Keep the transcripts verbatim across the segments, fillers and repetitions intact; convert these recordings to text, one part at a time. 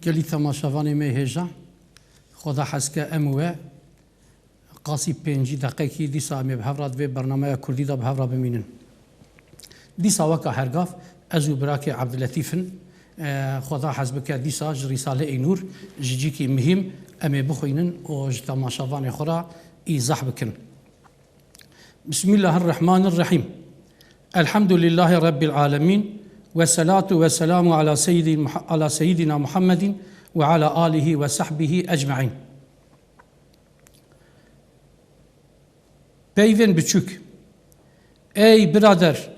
Gelî temaşevanê me hêja, Xweda hez ke em û we qasî pêncî deqekî dîsa em ê bi hev re di vê bernameya kurdî de bi hev re bimînin. Dîsa weka hergav ez û birakê Ebdilletîf in. E, Xweda hez bike dîsa ji Rîsaleyê Nûr, ji cîkî mihîm em ê bixwînin û ji temaşevanê xwe re îzah bikin. Bismillahirrahmanirrahîm. Elhamdülillahî Rabbil alemin. Ve salatu ve selamu ala seyyidi Muha-, ala seyyidina Muhammedin ve ala alihi ve sahbihi ecmaîn. Peyvên biçûk. Ey birader,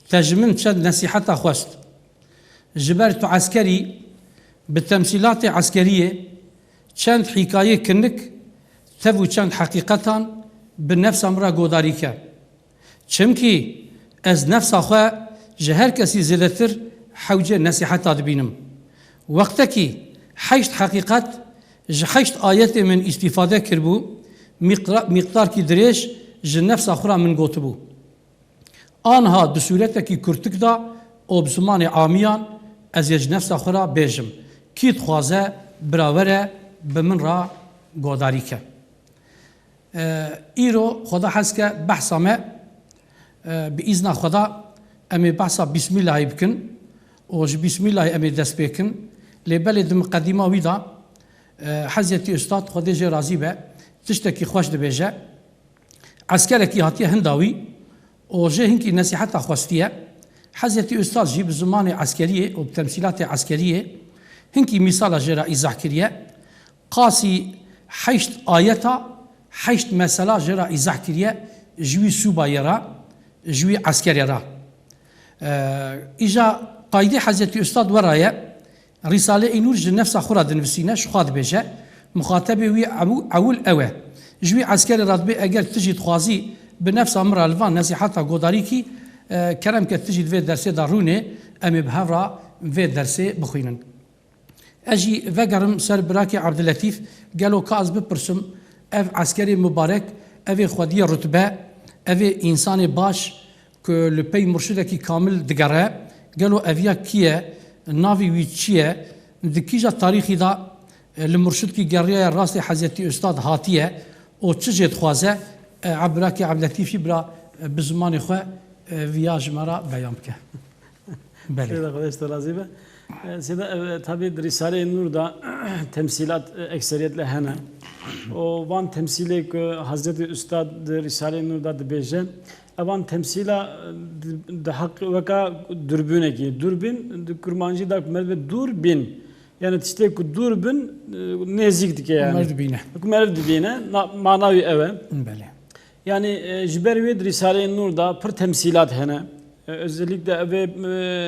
te ji min çend nesîheta xwest. Ji ber tu eskerî, bi temsîlatê eskeriyê çend hîkayê kinik, tev û çend heqîqetan bi nefsa min re godarî ke. Çimkî ez nefsa xwe ji her kesî zêdetir hewcê nesîheta dibînim. Wextekî heşt heqîqet ji heşt ayetê min îstîfade kiribû, mîqra-, mîqdarkî dirêj ji nefsa xwe re min gotibû. Anha di sûretekî kurtik de û bi zimanê amiyan ez ê ji nefsa xwe re bêjim, kî dixwaze bira were bi min re godarî ke. E, îro Xweda hez ke behsa me, e, bi îzna Xweda em ê behsa Bîsmîllahî bikin û ji Bîsmîllahî em ê dest pê kin. Lê belê di miqedîma wî de, e, Hezretî Ustad Xwedê jê razî be, tiştekî xweş dibêje. Eskerekî hatiye hinda wî û jê hinkî nesîheta xwestiye. Hezretî Ustad jî bi zimanê eskeriyê û bi temsîlatê eskeriyê hinkî mîsala jê re îzah kiriye. Qasî heşt ayeta, heşt mesela jê re îzah kiriye, ji wî sûbayê re, ji wî eskerê re. Ee, îja qaydê Hezretî Ustad wera ye, Rîsaleyê Nûr ji nefsa xwe re dinivîsîne, ji xwe dibêje, muxatebê wî ew-, ewil ew e. Ji wî eskerê re dibê, eger tu jî dixwazî bi nefsa min re li van nesîheta godarî kî, e, kerem ke tu jî di vê dersê de rûnê, em ê bi hev re vê dersê bixwînin. Ez jî vegerim ser birakê Ebdilletîf, gelo ka ez bipirsim, ev eskerê mibarek, ev ê xwediyê rutbe, ev ê însanê baş ku li pey murşidekî kamil digere, gelo ev ya kî ye, navê wî çi ye, di kîja tarîxî de, e, li murşidkî geriyaye rastê Hezretî Ustad hatiye û çi jê dixwaze, e, birakê Ebdilletîf jî bira, e, bi zimanê xwe, e, viya ji me re beyan bike. Belê. Seyda, Xwedê ji te razî be. E, Seyda, e, tabî di Rîsaleyê Nûr de temsîlat, e, ekseriyetle hene. Û van temsîlê ku Hezretî Ustad di Rîsaleyê Nûr de dibêje, evan temsîla, e, di, di heq weka durbûnekî. Durbîn di kurmancî de ku meriv dûr bîn. Yani tiştê ku dûr bin, e, nêzîk dike yani. Meriv dibîne. Ku meriv dibîne, na-, mana wî ew e. Belê. Yani, e, ji ber wê di Rîsaleyê Nûr de pir temsîlat hene. E, özellikle ev ê,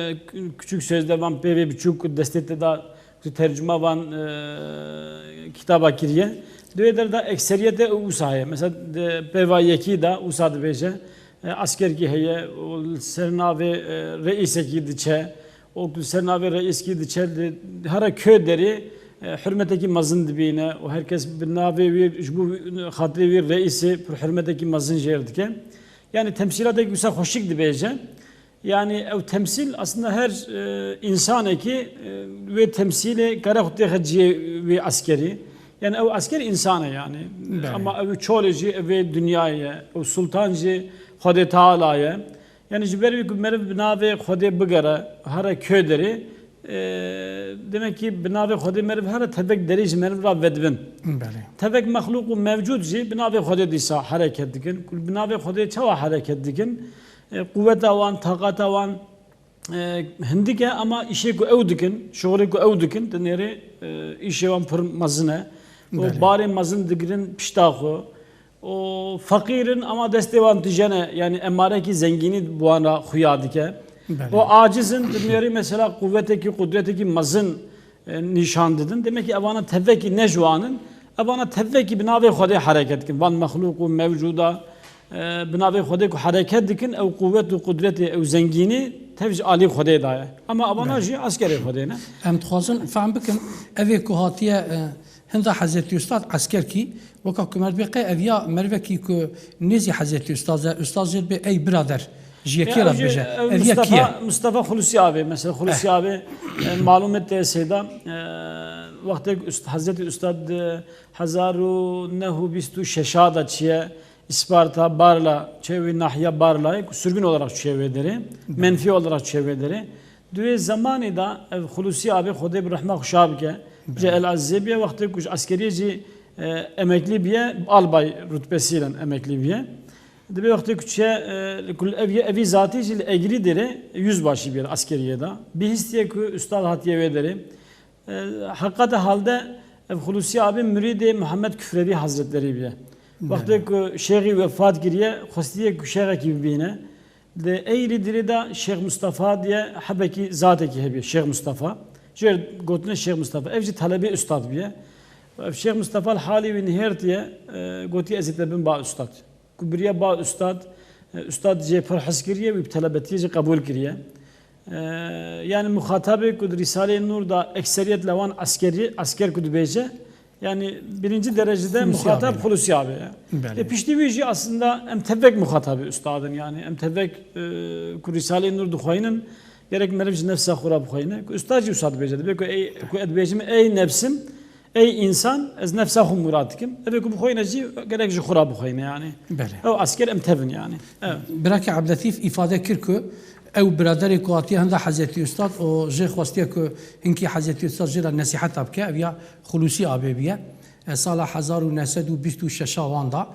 e, küçük sözde van peyvê biçûk ku destê te de ku tercuma van, e, kitaba kiriye. Di wê der de ekseriyete wisa heye. Mesela, di peyva yekî de wisa dibêje, e, eskerkî heye, û li ser navê, e, reîsekî diçe, û li ser navê reîskî diçe, di, here kö derê, e, hurmetekî mezin dibîne û her kes bi navê wî, ji bo xatirê wî reîsê pir hurmetekî mezin jê re dike. Yani temsîlatekî wisa xweşik dibêje. Yani ew temsîl aslında her, e, însanekî, e, wê temsîlê kare xwe têxe cihê wê eskerî. Yani ew esker însan e yani. Belê. Ama ew çolê jî ev ê dinyayê ye. Ew sultan jî Xwedê Teala ye. Yani ji ber wî ku meriv bi navê Xwedê bigere here kö derê, e, demek ki bi navê Xwedê meriv here tevek derê ji meriv re vedibin. Belê. Tevek mexlûq û mevcûd jî bi navê Xwedê dîsa hereket dikin. Ku bi navê Xwedê çawa hereket dikin? E, quweta wan, taqata wan, e, hindik e, ama îşê ku ew dikin, şixulê ku ew dikin, di nêrê, e, îşê wan pir mezin e. Û Belê. Barê mezin digirin pişta xwe. Û feqîr in, ama destê wan tije ne, yani emarekî zengînî bi wan re xuya dike. Belê. Û aciz in, di nêrê mesela quwetekî, qudretekî mezin e, nîşan didin. Demek ki evana tevekî ne ji wan in, evana tevekî bi navê Xwedê hereket dikin. Van mexlûq û mewcûda, e, bi navê Xwedê ku hereket dikin, ew quwet û qudretê, ew zengînî tev ji alî Xwedê daye. Ama evana Belê. Jî eskerê Xwedê ne. Em dixwazin fehm bikin, evê ku hatiye, e, hinda Hezretî Ustad eskerkî, weka ku me dibê qey ev ya merivekî ku nêzî Hezretî Ustad e, Ustad jê dibê ey birader. Ji yekê re dibêje. Ev ya kî ye? Mustafa Xulûsî Abê, mesela Xulûsî Abê, e, malûm e te seyda, e, wextê Hezretî Ustad, e, hezar û neh û bîst û şeş de çiye, Îsparta, Barla, çiye wî nahiya Barlayê, ku sürgün olarak çiye wê derê, menfî olarak çiye wê derê. Di wê zemanê de ev Xulûsî Abê, Xwedê bi rehma xwe şa bike, ji El Ezîzê biye, wextê ku ji eskeriyê jî, e, emeklî biye, albay rutbesî len emeklî biye. Dibê wextê ku çiye, e, ku ev ye, evî zatî jî li Egirî derê yüzbaşî bûye li eskeriyê de. Bihîstiye ku ustad hatiye wê derê. E, heqîqeta halde ev Xulûsî Abê mirîdê Muhammed Kufrevî Hezretlerî bûye. Wextê ku şêxî wefat kiriye, xwestiye ku şêxekî bibîne. Di Egirî derê de Şêx Mustafa diye hebekî zatekî hebûye, Şêx Mustafa. Jê re gotine Şêx Mustafa. Ev jî telebê ustad bûye. Ev Şêx Mustafa li halê wî nihêrtiye, e, gotiye ez ê te bim ba ustad. Ku biriye ba ustad, e, ustad jê pir hez kiriye, wî bi telebetiyê jî qebûl kiriye. E, yanî muxatabê ku di Rîsaleyê Nûr de ekseriyet li wan eskerî, esker ku dibêje, yanî birinci derecede muxatab Xulûsî Abê ye. Lê piştî wî jî aslında em tevek muxatabê ustad in, yanî em tevek, e, ku Rîsaleyê Nûr dixweynin, gerek meriv ji nefsa xwe re bixweyne. Ku ustad jî wisa dibêje, dibê ku ey, ku ez dibêjim ey nefsim, ey însan, ez nefsa xwe murad dikim. Ev ê ku bixweyne jî gerek ji xwe re bixweyne, yanî. Belê. Ew esker em tev in, yanî. Evet. Birakê Ebdletîf îfade kir ku ew biraderê ku hatiye hinda Hezretî Ustad û jê xwestiye ku hinkî Hezretî Ustad jê re nesîheta bike, ev ya Xulûsî Abê bûye. E, sala hezar û neh sed û bîst û şeş wan da,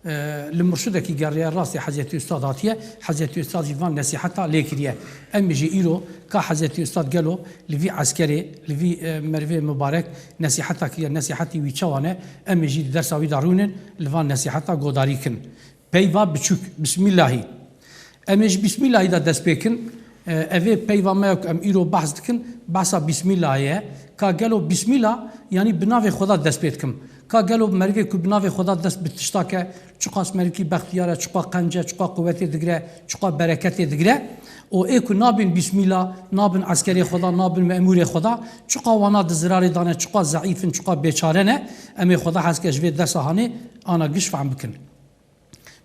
e, li murşidekî geriye rastê Hezretî Ustad hatiye, Hezretî Ustad jî van nesîheta lê kiriye. Em jî îro ka Hezretî Ustad gelo li vî eskerê, li vî, e, merivê mibarek nesîheta kiriye, nesîhetî wî çawa ne, em jî di dersa wî de rûnin, li van nesîheta godarî kin. Peyva biçûk, Bismîllahî. Em ê ji Bismîllahî de dest pê kin. E, ev ê peyva me ye ku em îro behs dikin, behsa Bismîllahê ye. Ka gelo Bismîllah, yanî bi navê Xweda dest pê dikim. Ka gelo merivê ku bi navê Xweda dest bi tişta ke, çiqas merivkî bextiyar e, çiqa qenc e, çiqa quwetê digire, çiqa bereketê digire. Û ê ku nabin Bismîllah, nabin eskerê Xweda, nabin memûrê Xweda, çiqa wana di zirarê de ne, çiqa zeîf in, çiqa bêçare ne, em ê Xweda hez ke ji vê dersa hanê ana giş fehm bikin.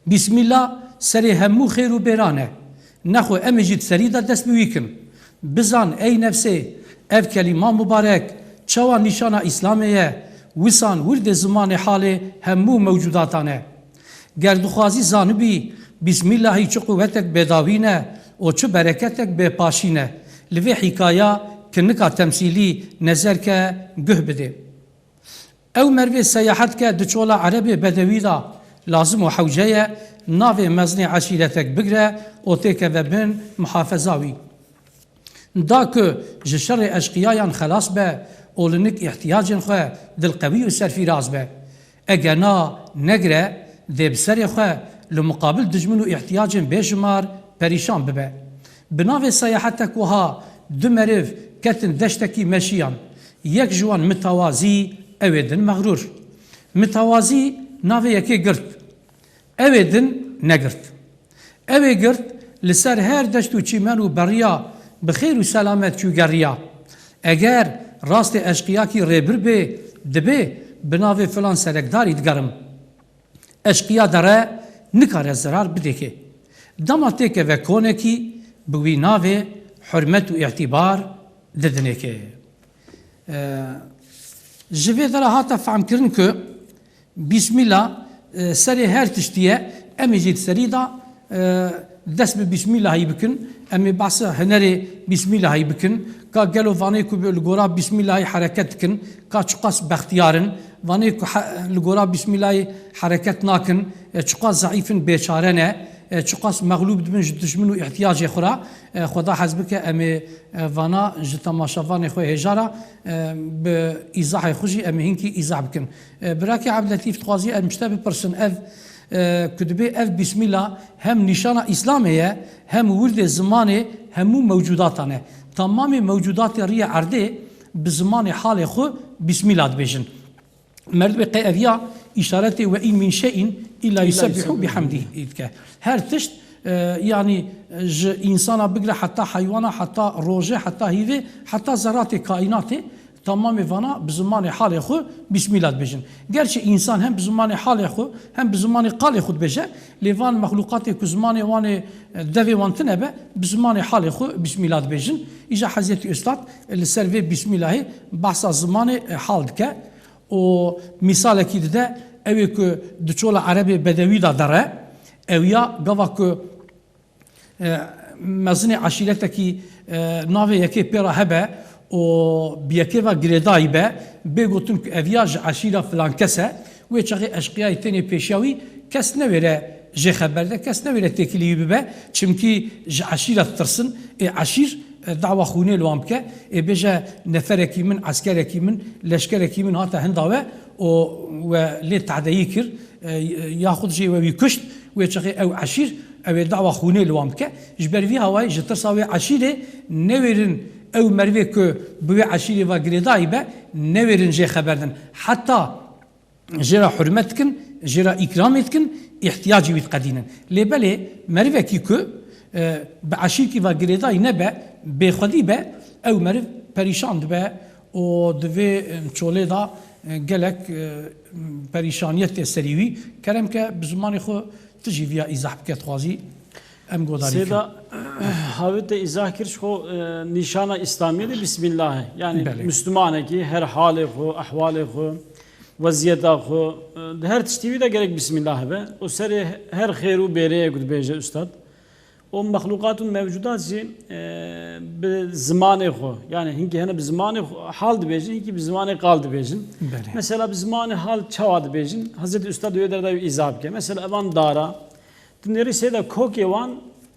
Bismîllah serê hemû xêr û bêran e. Nexwe em ê jî di serî de dest bi wî kin. Bizan ey nefsê, ev kelîma mubarek çawa nîşana Îslamê ye, wisan wirdê zimanê halê hemû mewcûdatan e. Ger dixwazî zanibî Bismîllahî çi quwetek bêdawî ne û çi bereketek bêpaşî ne, li vê hîkaya kinika temsîlî nezer ke guh bidê. Ew merivê seyahet ke di çola erebê bedewî de lazim û hewce ye navê mezinê eşîretek bigire û têkeve bin muhafeza wî. Da ku ji şerê eşqiyayan xelas be û li nik îhtiyacên xwe dilqewî û serfîraz be. Ege na negire, dê bi serê xwe li muqabil dijmin û îhtiyacên bêjimar perîşan bibe. Bi navê seyahetek wiha du meriv ketin deştekî meşiyan. Yek ji wan mitewazî, ew ê din mexrûr. Mitewazî navê yekê girt. Ew ê din negirt. Ew ê girt li ser her deşt û çîmen û beriya bi xêr û selamet çû geriya. Eger rastê eşqiyakî rêbir bê, dibê bi navê filan serekdarî digerim. Eşqiya dere nikare zirar bidêkê. Dema têkeve konekî bi wî navê hurmet û îtîbar didinêkê. E, ji vê dera hate fehmkirin ku Bîsmîla, e, serê her tiştî ye, em ê jî di serî de, e, dest bi Bîsmîlahî bikin. Em ê behsa hunerê Bîsmîlahî bikin. Ka gelo vanê ku bi, li gora Bîsmîlahî hereket dikin, ka çiqas bextiyar in. Vanê ku he-, li gora Bîsmîlahî hereket nakin, e, çiqas zeîf in, bêçare ne, e, çiqas mexlûb dibin ji dijmin û îhtiyacê xwe re. E, Xweda hez bike, em ê, e, vana ji temaşevanê xwe hêja re, e, bi îzahê xwe jî em ê hinkî îzah bikin. E, birakê Ebdletîf, dixwazî em ji te bipirsin, ev, e, ku dibê ev Bîsmîla hem nîşana Îslamê ye, hem wirdê zimanê hemû mewcûdatan e. Tamamê mewcûdatê riyê erdê bi zimanê halê xwe Bîsmîla dibêjin. Merdimê qey ev ya îşaretê "Ve in min şey'in illa yusebbihu bihamdih" dike. Her tişt, e, yanî, e, ji însana bigire heta heywana, heta rojê, heta hîvê, heta zeratê kaînatê, Tamamê vana bi zimanê halê xwe bîsmîla dibêjin. Gerçi însan hem bi zimanê halê xwe hem bi zimanê qalê xwe dibêje, lê van mexlûqatê ku zimanê wan ê, e, devê wan tune be, bi zimanê halê xwe bîsmîla dibêjin. Îja Hezretî Ustad, e, li ser vê bîsmîlahê behsa zimanê, e, hal dike û mîsalekî dide, ew ê ku di çola erebê bedewî de dere, ew ya gava ku e, mezinê eşîretekî, e, navê yekê pê re hebe û bi yekê ve girêdayî be, bê gotin ku ev ya ji eşîra filan kes e, wê çaxê eşqiyayî tenê pêşiya wî kes newêre jê xeber de, kes newêre têkilî wî bibe, çimkî ji eşîra ditirsin, ê eşîr, e, dawa xûnê li wan bike, ê bêje neferekî min, eskerekî min, leşkerekî min hate hinda we û we lê tehdeyî kir, e, yaxud jî we wî kuşt, wê çaxê ew eşîr, ew ê dawa xûnê li wan bike. Ji ber vî hawayê ji tirsa wê eşîrê newêrin ew merivê ku bi wê eşîrê ve girêdayî be, newêrin jê xeber din. Heta jê re hurmet dikin, jê re îkramê dikin, îhtiyacî wî diqedînin. Lê belê merivekî ku, e, bi eşîrkî ve girêdayî nebe, bêxwedî be, ew meriv perîşan dibe û di vê, e, çolê de, e, gelek, e, perîşaniyê tê serî wî. Kerem ke bi zimanê xwe tu jî viya îzah bike dixwazî. Em godarî bikin. Sêda, havê te îzah kir, ji xwe, e, nîşana Îslamiyê de Bismillah e. Yani Belê. Müslümanekî her halê xwe, ehwalê xwe, weziyeta xwe, e, di her tiştî wî de gerek Bismillah be. Û serê her xêr û bêreyê ku dibêje Ustad. O mexluqatun mevcudat jî, e, bi zimanê xwe, yani hinkî hene bi zimanê xwe hal dibêjin, hinkî bi zimanê qal dibêjin. Belê. Mesela bi zimanê hal çawa dibêjin? Hezretî Ustad wê derdayê îzah bike. Mesela evan dara, tu nêrî sêda kokê wan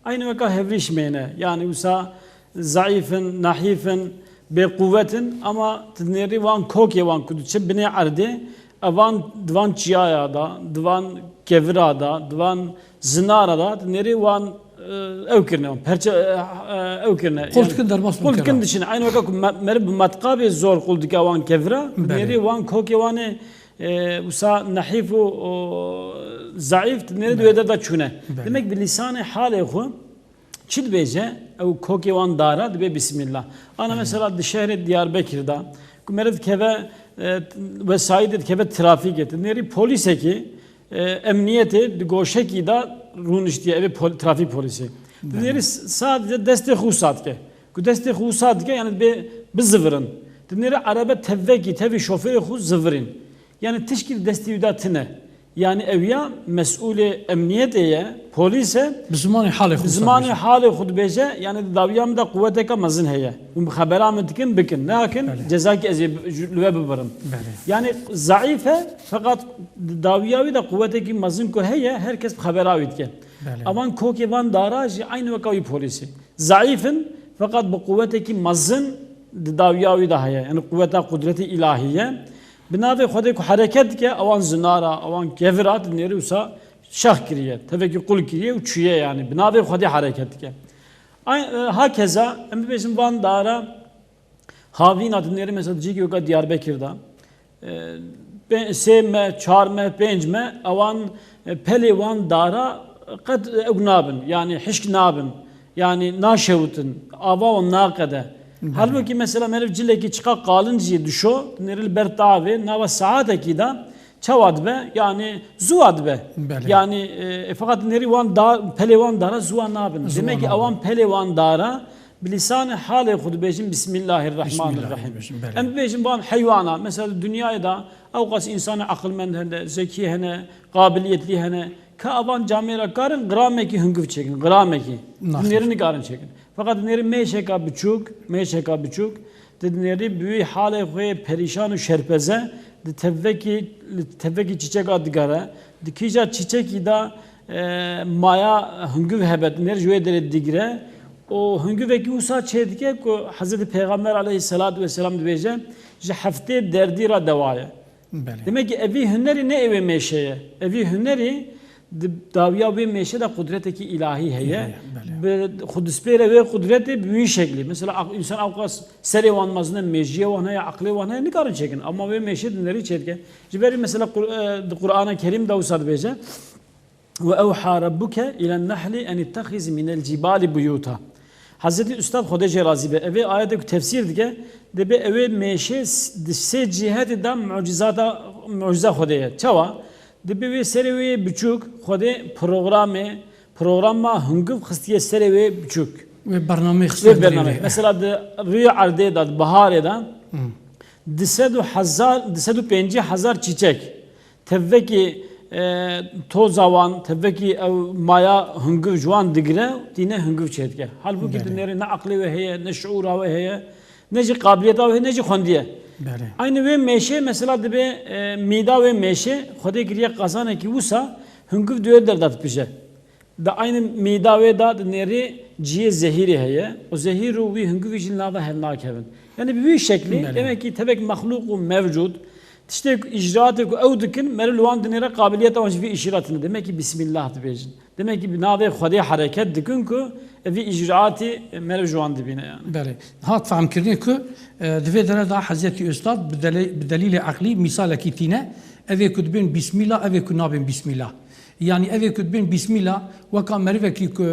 aynî weka hevrîşmê ne. Yani wisa zeîf in, nehîf in, bêquwet in, ama tu nêrî wan kokê wan ku diçe binê erdê, evan di van çiyaya da, di van kevira da, di van zinara da, tu nêrî wan, e, ew kirine, wan perçe, e, e, ew kirine. Qul Yani, dikin, derbas qul dikin, dikin. Diçin. Aynî weka ku me-, meriv bi metqabê zor qul dike wan kevira, tu Belê. Nêrî wan kokê wan ê, e, wisa nehîf û, û zeîf, tu nêrî di Belê. Wê derda çûne. Belê. Demek bi lîsanê halê xwe, çi dibêje? Ew kokê wan dara dibe Bismillah. Ana Hı. Mesela di şehrê Diyarbekir de ku meriv dikeve, e, wesayîtê dikeve trafîkê, tu nêrî polîsekî, e, emniyetê di goşekî de rûniştiye, ev ê pol-, trafîk polîsê. Tu Belê. Nêrî s-, sadece destê xwe wisa dike. Ku destê xwe wisa dike, yani bê bizivirin. Tu nêrî erebe tevvekî, tevî şofêrê xwe zivirîn. Yani tişkî di destê wî de tine. Yani ew ya mesûlê emniyetê ye, polîs e. Bi zimanê halê xwe Bi zimanê dibêje. Halê xwe dibêje, yani di dawiya min de quweteke mezin heye. Hûn bi xebera min dikin, bikin. Nekin, Belê. Cezakî ez ê bi-, ji-, li we bibirim. Belê. Yani zeîf e, feqat di dawiya wî de quwetekî mezin ku heye, her kes bi xebera wî dike. Belê. Evan kokê van dara jî aynî weka wî polîsî. Zeîf in, feqat bi quwetekî mezin di dawiya wî de heye. Yani quweta qudretê îlahî ye. Bi navê Xwedê ku hereket dike, ewan zinara, ewan kevira, tu nêrî wisa şex kiriye, tevekî qul kiriye û çûye yani. Bi navê Xwedê hereket dike. Ay-, e, hakeza, em bibêjin van dara havîna, tu nêrî mesela di cîkî weka Diyarbekir de, e, pê-, sê me, çar me, pênc me, ewan, e, pelê wan dara qet ew nabin, yani hişk nabin, yani naşewitin, ava wan naqede. Belê. Halbûkî mesela meriv cilekî çiqa qalin jî dişo, nêrî li ber tavê, nava saetekî de çawa dibe? Yani zûwa dibe. Belê. Yani, e, e, feqat nêrî wan da-, pelê wan dara zûwa nabin. Zûwa Demek ki nabin. Ewan pelê wan dara bi lîsanê halê xwe dibêjin Bismillahirrahmanirrahim. Bismillahirrahmanirrahim, belê. Em bêjin van heywana, mesela di dinyayê de ewqas însanê aqilmend hene, zekî hene, qabiliyetlî hene, ka evan camêra karin gramekî hungiv çêkin, gramekî. Naxir. Dinêrin nikarin çêkin. Feqat dinêrin mêşeka biçûk, mêşeka biçûk, di dinêrî bi wî halê xwe yê perîşan û şerpeze, di tevekî, li tevekî çiçeka digere, di kîja çiçekî de, e, maya hungiv hebe, dinêr ji wê derê digire û hungivekî wisa çêdike ku Hezretî Pêxember aleyhisselatu vesselam dibêje, ji heftê derdî re dewa ye. Belê. Demek ki evî hunerî ne ewê mêşe ye. Evî hunerî di dawiya wê mêşe de qudretekî îlahî heye. Heye, belê. Bi xwe dispêre wê qudretê bi wî şeklî. Mesela ak-, însan ewqas serê wan mezin e, mêjiyê wan heye, aqlê wan heye, nikarin çêkin. Ama wê mêşe dinêrî çêdike. Ji berî mesela Qur-, e, di Qur'ana Kerîm de wisa dibêje, "Ve ewha rabbuke ilen nehli en ittehizi minel cibali buyuta." Hezretî Ustad Xwedê jê razî be, evê ayetê ku tefsîr dike, dibê ewê mêşê s-, di sê cihetê de mucîzata, mucîza Xwedê ye. Çawa? Dibê wê serê wê yê biçûk, Xwedê programê, programa hungiv xistiye serê wê biçûk. Wê bernameyê xistiye Wê bernameyê. Mesela di rûyê erdê de, di biharê de, Hmm. di sed û hezar, di sed û pêncî hezar çîçek. Tevvekî, e, toza wan, tevvekî ew maya hungiv ji wan digire, tîne hungiv çêdike. Halbûkî Belê. dinêrê ne aqlê wê heye, ne şiûra wê heye, ne jî qabiliyeta wê heye, ne jî xwendiye. Belê. Aynî wê mêşê, mesela dibê, e, mîda wê mêşê, Xwedê kiriye qazanekî wisa hungiv di wê derda dipije. Di aynî mîda wê de di nêrê cihê zehîrê heye û zehîr û wî hingivî jî li nav de hevnakevin. Yani bi wî şeklî Belê. demek ki tevek mexlûq û mevcûd, tiştê ku îcraatê ku ew dikin, meriv li wan dinêre qabiliyeta wan ji vî îşî re tune. Demek ki Bismillah dibêjin. Demek ki bi navê Xwedê hereket dikin ku ev vî îcraatî meriv ji wan dibîne yani. Belê. Hat fehmkirinê ku, e, di vê dere de Hezretî Ustad bi delê-, bi delîlê eqlî mîsalekî tîne. Evê ku dibên Bismillah, evê ku nabên Bismillah. Yanî evê ku dibên Bîsmîla, weka merivekî ku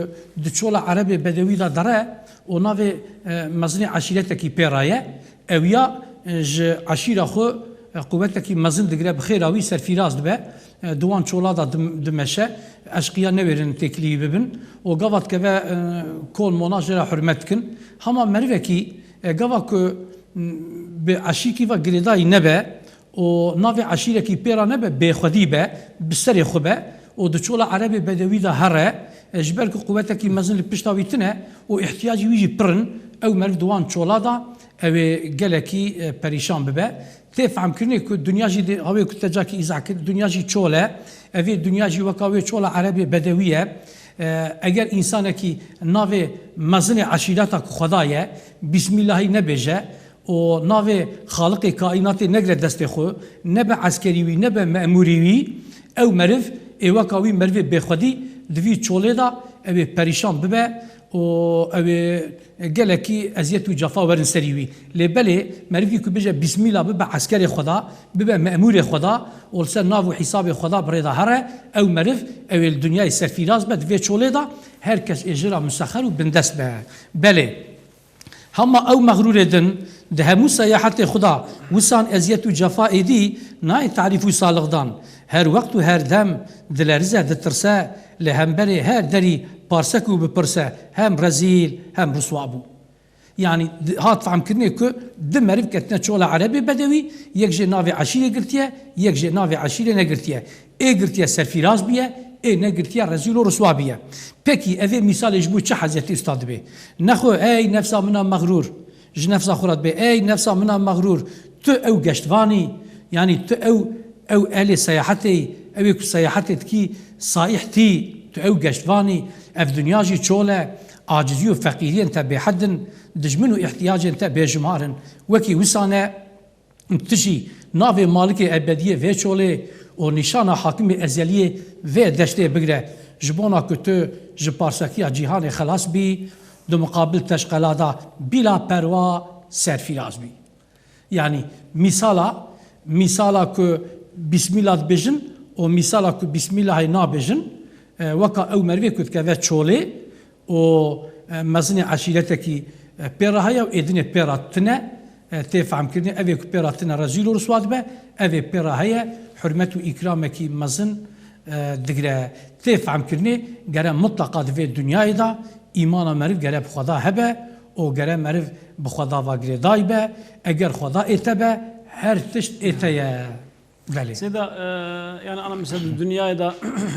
di çola erebê bedewî de dere û navê, e, mezinê eşîretekî pê re ye, ew ya, e, ji eşîra xwe, e, quwetekî mezin digire, bi xêra wî serfîraz dibe, e, di wan çola de dim-, dimeşe, eşqiya newêrin têkiliyî bibin û gava dikeve, e, kol mona jê re hurmet dikin. Hema merivekî, e, gava ku, m, bi eşîkî ve girêdayî nebe, û navê eşîrekî pê re nebe, bêxwedî be, bi serê xwe be û di çola erebê bedewî de here, e, ji ber ku quwetekî mezin li pişta wî tune û îhtiyacî wî jî pir in, ew meriv di wan çola de ew ê gelekî, e, perîşan bibe. Tê fehmkirinê ku dinya jî dê, hawê ku te cakî îzah kir, dinya jî çol e, evê dinya jî weka wê çola erebê bedewî ye. E, eger însanekî navê mezinê eşîreta ku Xweda ye, Bîsmîllahî nebêje, û navê Xaliqê kaînatê negire destê xwe, ne be eskerî wî, ne be memûrî wî, ew meriv ê weka wî merivê bêxwedî di vî çolê de ew ê perîşan bibe û ew ê gelekî eziyet û cefa werin serî wî. Lê belê merivî ku bêje Bîsmîla, bibe eskerê Xweda, bibe memûrê Xweda û li ser nav û hîsabê Xweda bi rê de here, ew meriv ew ê li dinyayê serfîraz be, di vê çolê de her kes ê ji ra musexer û bindest be. Belê. Hema ew mexrûrê din, di hemû seyahetê xwe de wisan eziyet û cefa êdî nayê tarîf û salixdan. Her wext û her dem dilerize, ditirse, li hemberê her derî parsek û bipirse, hem rezîl, hem riswa bû. Yanî di-, hat fehmkirinê ku di meriv ketine çola erebê bedewî, yek jê navê eşîrê girtiye, yek jê navê eşîrê negirtiye. Ê girtiye serfîraz bûye, ê negirtiye rezîl û riswa bûye. Pekî evê mîsalê ji bo çi Hezretî Usta dibê? Nexwe ey nefsa mina mexrûr, ji nefsa xwe re dibê, ey nefsa mina mexrûr, tu ew geştvanî, yanî tu ew, ew ehlê seyahetê, ew ê ku seyahetê dikî saîh tî, tu ew geştvanî, ev dinya jî çol e, acizî û feqîriyên te bêhed in, dijmin û îhtiyacên te bêjimar in. Wekî wisa ne, Tu jî navê Malikê Ebediyê vê çolê û nîşana Hakimê Ezeliyê vê deştê bigire, ji bona ku tu ji parsekiya cîhanê xelas bî, di muqabil teşqela de bîla perwa serfîraz bî. Yanî mîsala, mîsala ku Bîsmîla dibêjin û mîsala ku Bîsmîlahê nabêjin, e, weka ew merivê ku dikeve çolê, û, e, mezinê eşîretekî, e, pê re heye û ê dinê pê re tune, e, tê fehmkirinê, ev ê ku pê re tune rezîl û riswa dibe, ev ê pê re heye hurmet û îkramekî mezin, e, digire. Tê fehmkirinê gere mutleqa di vê dinyayê de îmana meriv gere bi Xweda hebe û gere meriv bi Xweda ve girêdayî be. Eger Xweda ê te be, her tişt ê te ye. Belê. Seyda, e, yani ana mesela di dinyayê de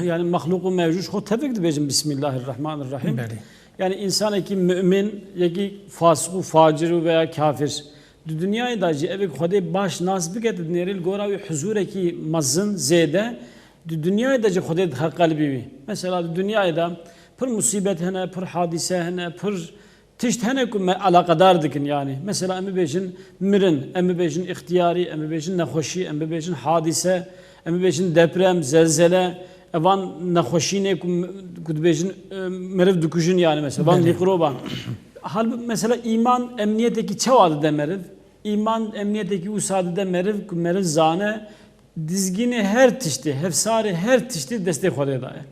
yani mexlûq û mevcûd xwe tevik dibêjin Bismillahirrahmanirrahim. Belê. Yani însanekî mu'min, yekî fasik û facir û veya kafir. Di dinyayê de jî evê ku Xwedê baş nas bike, di nêrê li gora wî huzûrekî mezin zêde, di dinyayê de jî Xwedê dixe qelbî wî. Mesela di dinyayê de pir musîbet hene, pir hadîse hene, pir Tişt hene ku me eleqedar dikin yani. Mesela em bibêjin mirin, em bibêjin îxtiyarî, em bibêjin nexweşî, em bibêjin hadîse, em bibêjin deprem, zelzele. Evan nexweşînê ku, ku dibêjin, e, meriv dikujin yani mesela. Van Belê. mîkroban. Halbûk mesela îman emniyetekî çawa dide meriv? Îman emniyetekî wisa dide meriv ku meriv zane dizgînê her tiştê, hevsarê her tiştê destê Xwedê de ye.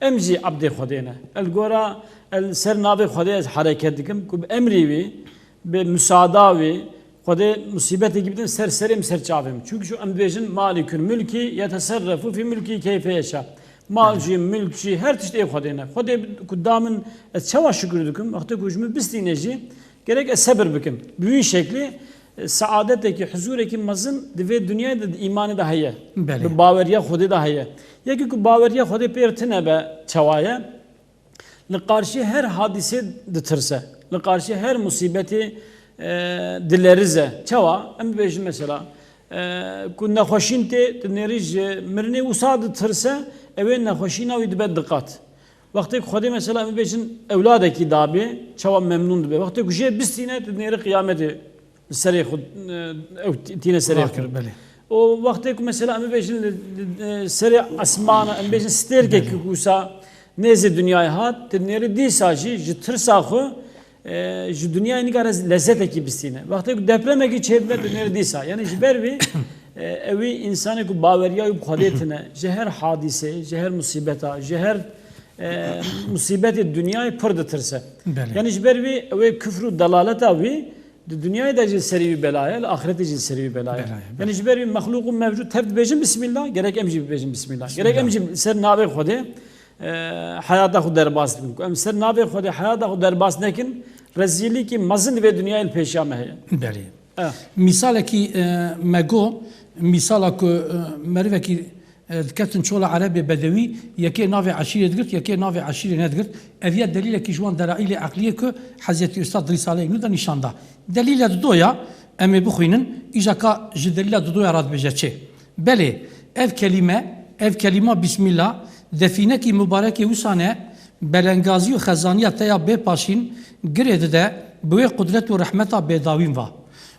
Em jî ebdê Xwedê ne. El gora, el ser navê Xwedê ez hereket dikim, ku bi emrî wî, bi musada wî, Xwedê musîbetekî bidin ser serê min, ser çavê min. Çunku şu em dibêjin, "Malikul mulki yeteserrefu fî mulki keyfe yeşa." Mal jî, milk jî, her tişt ê Xwedê ne. Xwedê ku da min, ez çawa şukir dikim? Wextê ku ji min bistîne jî, gerek ez sebir bikim. Bi wî şeklî, e, seadetekî, huzûrekî mezin di vê dinyayê de, di îmanê de heye. Belê. Di baweriya Xwedê de heye. Yekî ku baweriya Xwedê pêr tine be, çawa ye? Li qarşî her hadîsê ditirse. Li qarşî her musîbetê, e, dilerize. Çawa? Em bibêjin mesela, e, ku nexweşîn tê, dinêrî ji mirinê wisa ditirse, ew ê nexweşîna wî dibe diqat. Wextê ku Xwedê mesela em bibêjin ewladekî dabê, çawa memnûn dibe. Wextê ku jê bistîne, dinêrî qiyametê li serê xwe, e, ew tî-, tîne serê xwe. Belê. Û wextê ku mesela em bibêjin li, li, e, serê esmana, em bêjin stêrkekî Belê. Ku wisa nêzê dinyayê hat, dinêrî dîsa jî ji tirsa xwe, e, ji dinyayê nikare lezzetekî bistîne. Wextê ku depremekî çêdibe, dinêrî dîsa. Yani ji ber vî, e, ewî insanê ku baweriya wî bi Xwedê tine, ji her hadîsê, ji her musîbeta, ji her, e, musîbetê dinyayê pir ditirse. Belê. Yani ji ber vî ew ê kufr û delaleta wî di dinyayê de jî serî wî bela ye, li axretê jî serî wî bela ye. Bela ye, Yani belê. Ji ber wî mexlûq û mevcûd tev dibêjin bismillah, gerek em jî bibêjin bismillah. Gerek em Bismillah. Jî ser navê Xwedê, e, heyata xwe derbas bikin. Ku em ser navê Xwedê heyata xwe derbas nekin, rezîlîkî mezin di vê dinyayê li pêşiya me heye. Belê. Eh. Mîsalekî, e, me got, mîsala ku, e, merivekî, e, diketin çola erebê bedewî, yekê navê eşîrê digirt, yekê navê eşîrê nedigirt. Ev ya delîlekî ji wan delaîlê eqliyê ku Hezretî Ustad Rîsaleyê Nûr de nîşan da. Delîle didoya, em ê bixwînin, îja ka ji delîla didoya re dibêje çi? Belê, ev kelîme, ev kelîma Bismillah, defînekî mubarekê wisa ne, belengazî û xezaniya te ya bêpaşîn girê dide bi wê qudret û rehmeta bêdawîn va.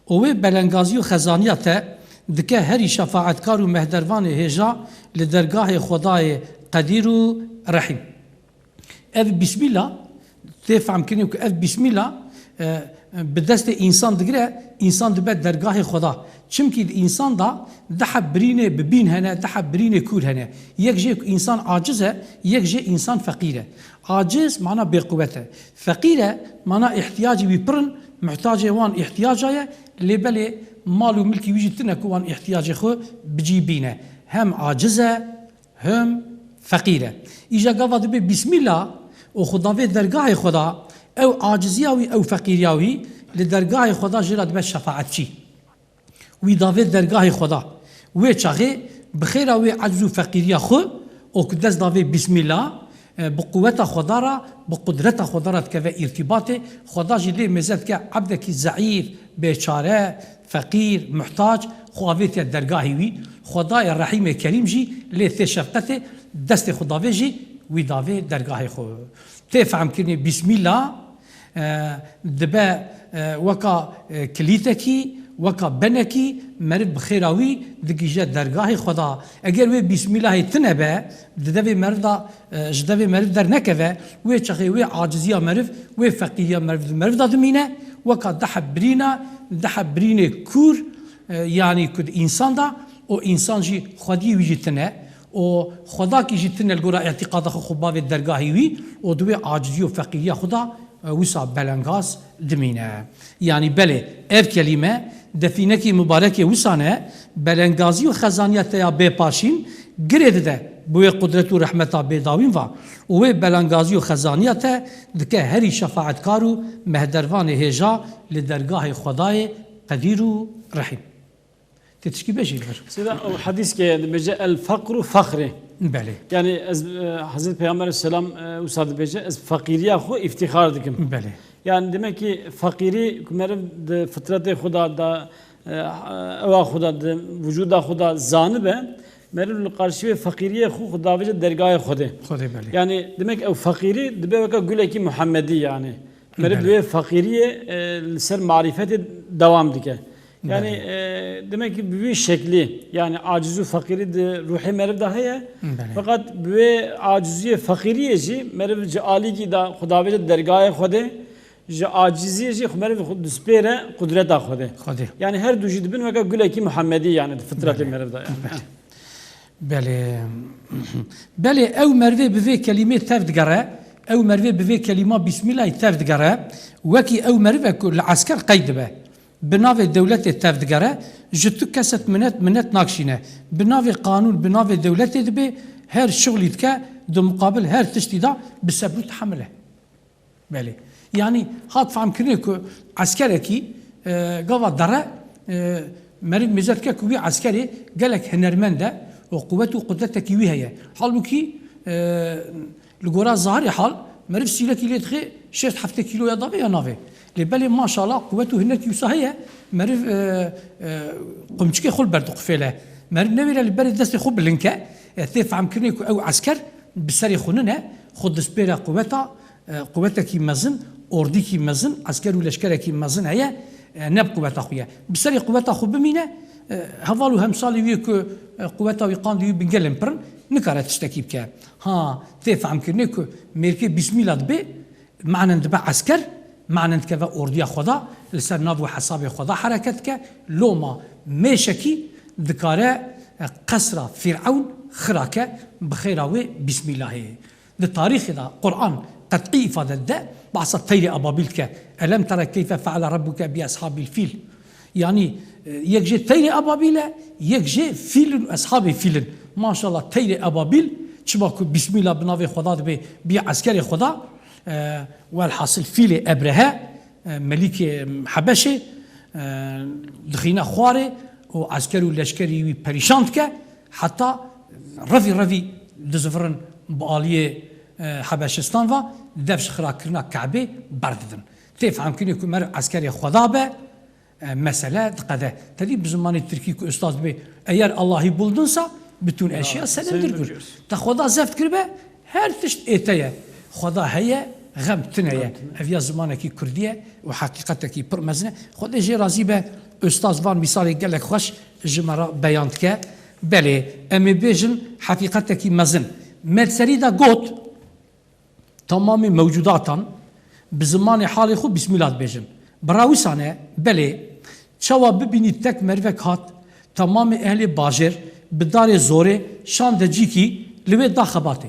Û wê belengazî û xezaniya te dike herî şefaetkar û mehdervanê hêja li dergahê Xwedayê Qedîr û Rehîm. Ev Bismillah, tê fehmkirinê ku ev Bismillah, e, bi destê însan digire, însan dibe dergahê Xweda. Çimkî di însan de du heb birînê bi bîn hene, du heb birînê kûr hene. Yek jê ku însan aciz e, yek jê însan feqîr e. Aciz mana bêquwet e. Feqîr e mana îhtiyacê wî pir in, muhtacê wan îhtiyaca ye, lê belê mal û milkî wî jî tune ku wan îhtiyacê xwe bi cî bîne. Hem aciz e, Him feqîr e. Îja gava dibe Bismillah û xwe davê dergahê Xweda, ew aciziya wî, ew feqîriya wî li dergahê Xweda jê re dibe şefaetçî. Wî davê dergahê Xweda. Wê çaxê bi xêra wê ecz û feqîriya xwe û ku dest davê Bismillah, e, bi quweta Xweda re, bi qudreta Xweda re dikeve îrtîbatê, Xweda jî lê mêze dike ebdekî zeîf, bêçare, feqîr, muhtac, xwe avêtiye dergahê wî. Xwedayê Rehîmê Kerîm jî lê tê şefqetê, destê xwe davê jî wî davê dergahê xwe. Tê fehmkirinê Bismillah, e, dibe, e, weka, e, kilîtekî, weka benekî, meriv bi xêra wî digihîje dergahê Xweda. Eger wê Bismillahê tine be, di devê meriv de, e, ji devê meriv dernekeve, wê çaxê wê aciziya meriv, wê feqîriya meriv di meriv de dimîne, weka du heb birîna, du heb birînê kûr, e, yanî ku di însan de, û însan jî xwediyê wî jî tine, û xwedakî jî tine li gora îtîqada xwe, xwe bavê dergahê wî û di wê acizî û feqîriya xwe de, e, wisa belengaz dimîne. Yanî belê, ev kelîme defînekî mubarekê wisa ne, belengazî û xezaniya te ya bêpaşîn girê dide bi wê qudret û rehmeta bêdawîn va û wê belengazî û xezaniya te dike herî şefaetkar û mehdervanê hêja li dergahê Xwedayê Qedîr û Rehîm. Tê tişkî bêjî li vir. Seyda, ew hedîs ke dibêje, "El feqru fexrî." Belê. Yani ez, e, Hezretî Peyxamber selam, e, wisa dibêje, "Ez feqîriya xwe îftîxar dikim." Belê. Yani demek ki feqîrî ku meriv di fitretê xwe de, da, e, ewa xwe de, di vücuda xwe de zanibe, meriv li qarşî wê feqîriyê xwe, xwe davêje dergahê Xwedê. Xwedê, belê. Yani demek ew feqîrî dibe weke gulekî Muhammedî yani. Meriv Belê. Bi wê feqîriyê, e, li ser marîfetê dewam dike. Yani, Belê. E, demek ki bi wî şeklî, yani aciz û feqîrî di ruhê meriv de heye. Belê. Feqet bi wê aciziyê feqîriyê jî meriv ji alîkî de xwe davêje dergahê Xwedê, ji aciziyê jî xwe meriv xwe dispêre qudreta Xwedê. Xwedê. Yani her du jî dibin weke gulekî Muhammedî yani di fitretê Belê. Meriv de yani. Belê. Belê. Belê, ew merivê bi vê kelîmê tev digere, ew merivê bi vê kelîma Bîsmîlayê tev digere, wekî ew meriv e ku li esker qeyd dibe. Bi navê dewletê tev digere, ji tu keset minet, minet nakşîne. Bi navê qanûn, bi navê dewletê dibe, her şixulî dike, di muqabil her tiştî de bi sebr û tehemil e. Belê. Yanî hat fehmkirinê ku eskerekî, e, gava dere, e, meriv mêze dike ku wî eskerê gelek hunermend e û quwet û qudetekî wî heye. Halbûkî, e, li gora zahirê hal meriv sîlekî lê dixê şêst heftê kîloya davê ya navê. Lê belê maşallah quwet û hunerkî wisa heye, meriv, e, e, qumçikê xwe li ber diqufêle. Meriv newêre li berê destê xwe bilind ke, e, tê fehmkirinê ku ew esker bi serê xwe nine, xwe dispêre quweta, e, quwetekî mezin, ordîkî mezin, esker û leşkerekî mezin heye, e, ne bi quweta xwe ye. Bi serê quweta xwe bimîne, e, heval û hemsalê wî ku, e, quweta wî qandî wî bin gelên pir in, nikare tiştekî bike. Ha, tê fehmkirinê ku mêrkê bîsmîla dibe, manen dibe esker, manen dikeve ordiya xwe de, li ser nav û hesabê xwe de hereket dike, loma mêşekî dikare, e, qesra Fîrewn xira ke bi xêra wê bîsmîlahê. Di tarîxê de Quran qet'î îfade dide, behsa teyrê ebabîl dike. Elem tera keyfe feale rebbuke bi eshabil fîl. Yanî, e, yek jê teyrê ebabîl e, yek jê fîl in û eshabê fîl in. Maşallah teyrê ebabîl, çima ku bîsmîla bi navê Xweda dibe, bî eskerê Xweda, e, welhasil fîlê Ebrehe, e, melîkê Hebeşê, e, dixîne xwarê û esker û leşkerî wî perîşan dike, heta revî revî dizivirin bi aliyê, e, Hebeşistan ve, dev ji xirakirina Kebê berdidin. Tê fehmkirinê ku meriv eskerê Xweda be, e, mesele diqede. Te dî bi zimanê tirkî ku ustaz dibê, "Eyer Allahî buldunsa, bütün eşya senindir." Te Xweda zeft kiribe, her tişt ê te ye. Xweda heye, xem tune ye. Ev ya zimanekî kurdî ye û heqîqetekî pir mezin e. Xwedê jê razî be, ustaz van mîsalê gelek xweş ji me re beyan dike. Belê, em ê bêjin heqîqetekî mezin. Me serî de got, Tamamê mewcudatan bi zimanê halê xwe bîsmîla dibêjin. Bira wisa ne, belê, çawa bibînî tek merivek hat, tamamê ehlê bajêr bi darê zorê şande cîkî, li wê da xebatê.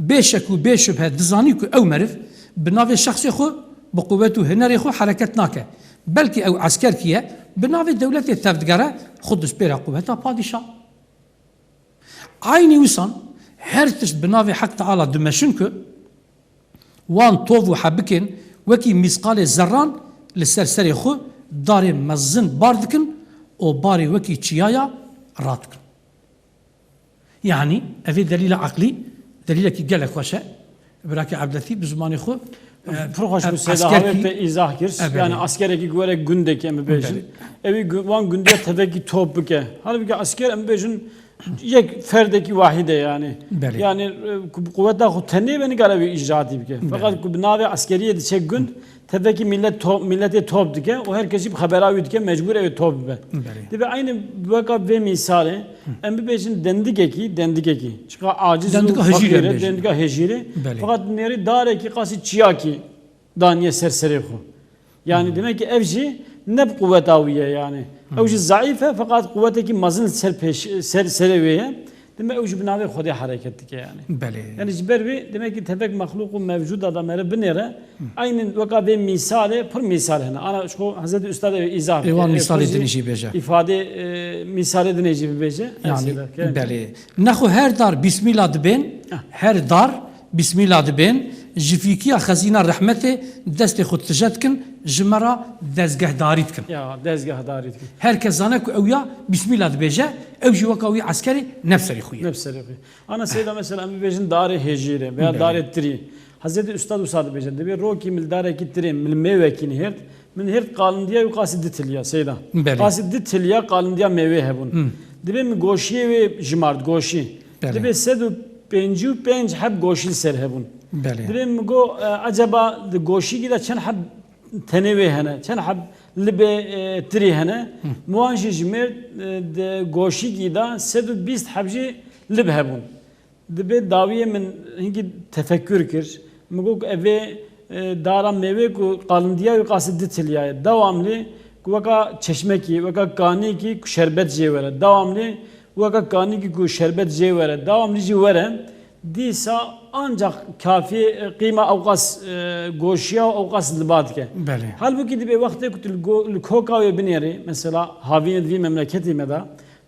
Bê şek û bê şubhe dizanî ku ew meriv bi navê şexsê xwe, bi quwet û hunerê xwe hereket nake. Belkî ew eskerkî ye, bi navê dewletê tevdigere, xwe dispêre quweta padîşa. Eynî wisan her tişt bi navê Heq Teala dimeşin ku wan tov û hebikên wekî mîsqalê zerran li ser serê xwe darê mezin bar dikin û barê wekî çiyaya radikin. Yanî, ev ê delîla eqlî, delîlekî gelek xweş e. Birakê Ebdetî bi zimanê xwe, e, Pir xweş bû, Seyda, eskerkî hawê te îzah kir. E, belê. Yani askerekî ku were gundekî em bibêjin. Belê. Ew ê gu-, wan gundiya tevekî top bike. Halbuki asker em bibêjin yek ferdekî wahîd e yani. Belê. Yani, e, ku bi quweta xwe tenê ve nikare wî îcraatî bike. Belê. Feqet ku bi navê askeriyê diçe gund, Tevekî millet top, milletê top dike û her kesî bi xebera wî dike, mecbûr ew ê top bibe. Belê. Dibe eynî weka vê mîsalê, Hı. em bibêjin dendikekî, dendikekî. Çiqa aciz û Dendika hejîr faqîr e, em bêjin. Dendika hejîr e. Belê. Feqet nêrî darekî qasî çiyakî daniye ser serê xwe. Yani Hı. demek ki ev jî ne bi quweta wî ye yani. Hı. Ew jî zeîf e, feqet quwetekî mezin ser pêş, ser, serê wê ye. Dime ew jî bi navê Xwedê hereket dike yani. Belê. Yani ji ber wê demek ki tevek mexlûq û mevcuda da mere binêre. Hı. Eynî weka vê mîsalê, pir mîsal hene. Ana ji xwe Hezretî Ustad ew îzah bike. Ê wan mîsalê dinê jî bêje. Îfade, e, mîsalê dinê jî bibêje. Yani, Her şeyde, kerem. Belê. Nexwe her dar bîsmîla dibên, Heh. her dar bîsmîla dibên, ji fîkiya xezîna rehmetê destê xwe tije dikin, ji me re dezgehdarî dikin. Ya, dezgehdarî dikin. Her kes zane ku ew ya bîsmîla dibêje, ew jî weka wî eskerê ne bi serê xwe ye. Ne bi serê xwe ye. Ana Seyda, mesela em bibêjin darê hêjîrê veya Belê. darê tirî. Hezretî Ustad wisa dibêje, dibê rokî min li darekî tirê min mêwekî nihêrt, min hêrt qalindiya wî qasî di tilya, Seyda. Belê. Qasî di tilya qalindiya mêwê hebûn. Hmm. Dibê min goşiyê wê jimart, goşî. Belê. Dibê sed û pêncî û pênc heb goşî li ser hebûn. Belê. Dibê min got, e, eceba di goşîkî de çend heb tenê wê hene, çend heb libê, e, tirî hene. Hı. Min wan jî jimêr, e, di goşîkî de sed û bîst heb jî lib hebûn. Dibê dawiyê min hingî tefekkür kir. Min got, evê, e, dara mêwê ku qalindiya wî qasî di tilya ye. Dewamlî ku weka çeşmekî, weka kanîkî ku şerbet jê were. Dewamlî Weke kanîkî ku şerbet jê were, dawamlî jî were, dîsa ancak kafî, e, qîma ewqas, e, goşiya û ewqas li ba dike. Belê. Halbûkî dibê wextê ku tu li go-, li koka wê binêrî, mesela havînê di vî memleketê me de,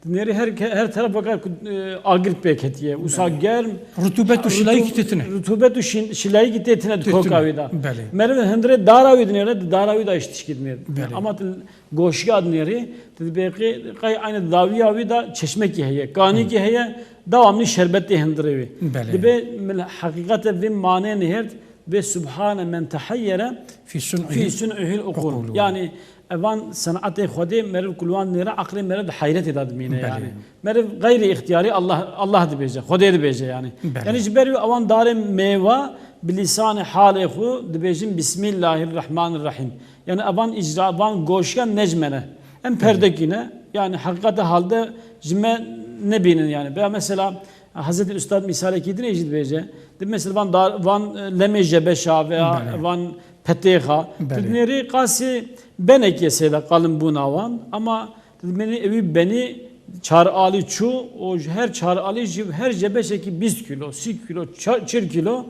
dinêrî her ke-, her teref weke ku, e, agir pê ketiye. Wisa Belê. germ, Rutubet û şilayîkî rutub-, tê tune. rutubet û şin-, şilayîkî tê tune di Tê koka tune. wê de. Belê. Meriv hindirê dara wê dinêre, di dara wê de îş tişkî dinêr. Belê. Ama tu goşiya dinêrî, tu dibê qey, qey aynî dawiya wî de çeşmekî heye, kanîkî Hı. heye, dawamlî şerbet tê hindirê wî. Belê. Dibê min heqîqete vê manê nihêrt, dibê Subhane men teheyyere Fî sun'ihî fî sun'ihîl uqûl. Uqûl. Yani evan senatê Xwedê meriv ku li wan nêre aqlê meriv di heyretê de dimîne Belê. yani. Meriv gayri ihtiyarî Allah, Allah dibêje, Xwedê dibêje yani. Belê. Yani ji ber wî ewan darê mêva bi lîsanê halê xwe dibêjin Bismillahirrahmanirrahîm. Yani evan îcra, van goşiyan ne ji me ne. Em Belê. perdekî ne. Yani heqîqeta halde ji me nebînin yani. Veya mesela Hezretî Ustad mîsalekî din ê jî dibêje. Di mesela van dar, van, e, lemê jebeşa veya Belê. van petêxa. Belê. Tu dinêrî qasî benekê seyda qalimbûna wan. Ama tu dinêrî ewî benî çar alî çû û ji her çar alî jî her jebeşekî bîst kîlo, sî kîlo, ça-, çil kîlo.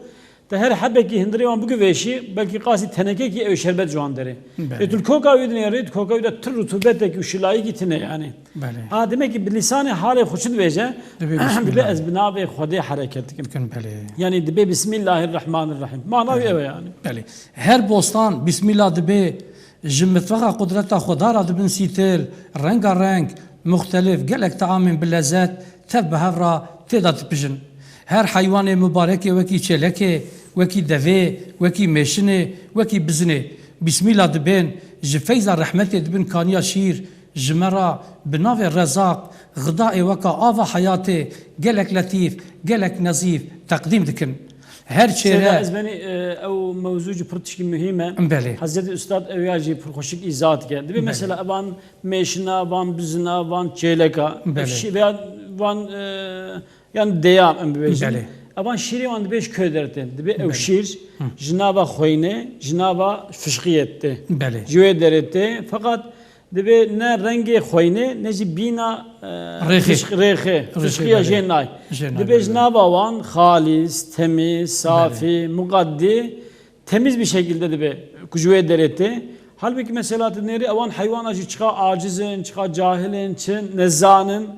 Te her hebekî hindirê wan bigivêşî, belkî qasî tenekekî ew şerbet ji wan derê. Belê. Ê tu li koka wî dinêrî, di koka wî de tu rutûbetekî û şilayîkî tine yani. Belê. Ha, demek ki bi lîsanê halê xwe çi dibêje? Dibê Bismillah. Dibê ez bi navê Xwedê hereket dikim. Dikin, belê. Yani dibê Bismillahirrahmanirrahîm. Mana wî Belê. ew e yani. Belê. Her bostan Bismillah dibê, ji mitvexa qudreta Xweda re dibin sîtil, rengareng, muxtelif, gelek teamên bi lezet, tev bi hev re tê de dipijin. Her heywanê mubarekê wekî çêlekê, wekî devê, wekî mêşinê, wekî bizinê, Bismîla dibên, ji feyza rehmetê dibin kaniya şîr, ji me re bi navê Rezaq, Xida ê weka ava heyatê, gelek letîf, gelek nezîf teqdîm dikin. Her Seyda çêre. Ez benî, e, ew mewzû jî pir tişkî muhîm e. Belê. Hezretî Ustad ew ya jî pir xweşik îzah dike. Dibê Belê. mesela evan mêşina, van bizina, van çêleka, Belê. şî-, veya van, e, yan deya em bibêjin. Belê. Evan şîrê wan dibê ji ku derê tê. Dibê ew Belê. şîr Hı. ji nava xweynê, ji nava fişqiyê tê. Belê. Ji wê derê tê. Feqat dibê ne rengê xweynê, ne jî bîna, e, Rêxê. fişq-, rêxê, Rêxê, fişqiya belê. jê nay. Jê nay, Dibê belê. ji nava wan xalîs, temiz, safî, Belê. muqaddî, temiz bir şekilde dibê ku ji wê derê tê. Halbukî mesela tu nêrî ewan heywana jî çiqa aciz in, çiqa cahil in, çi nezan in.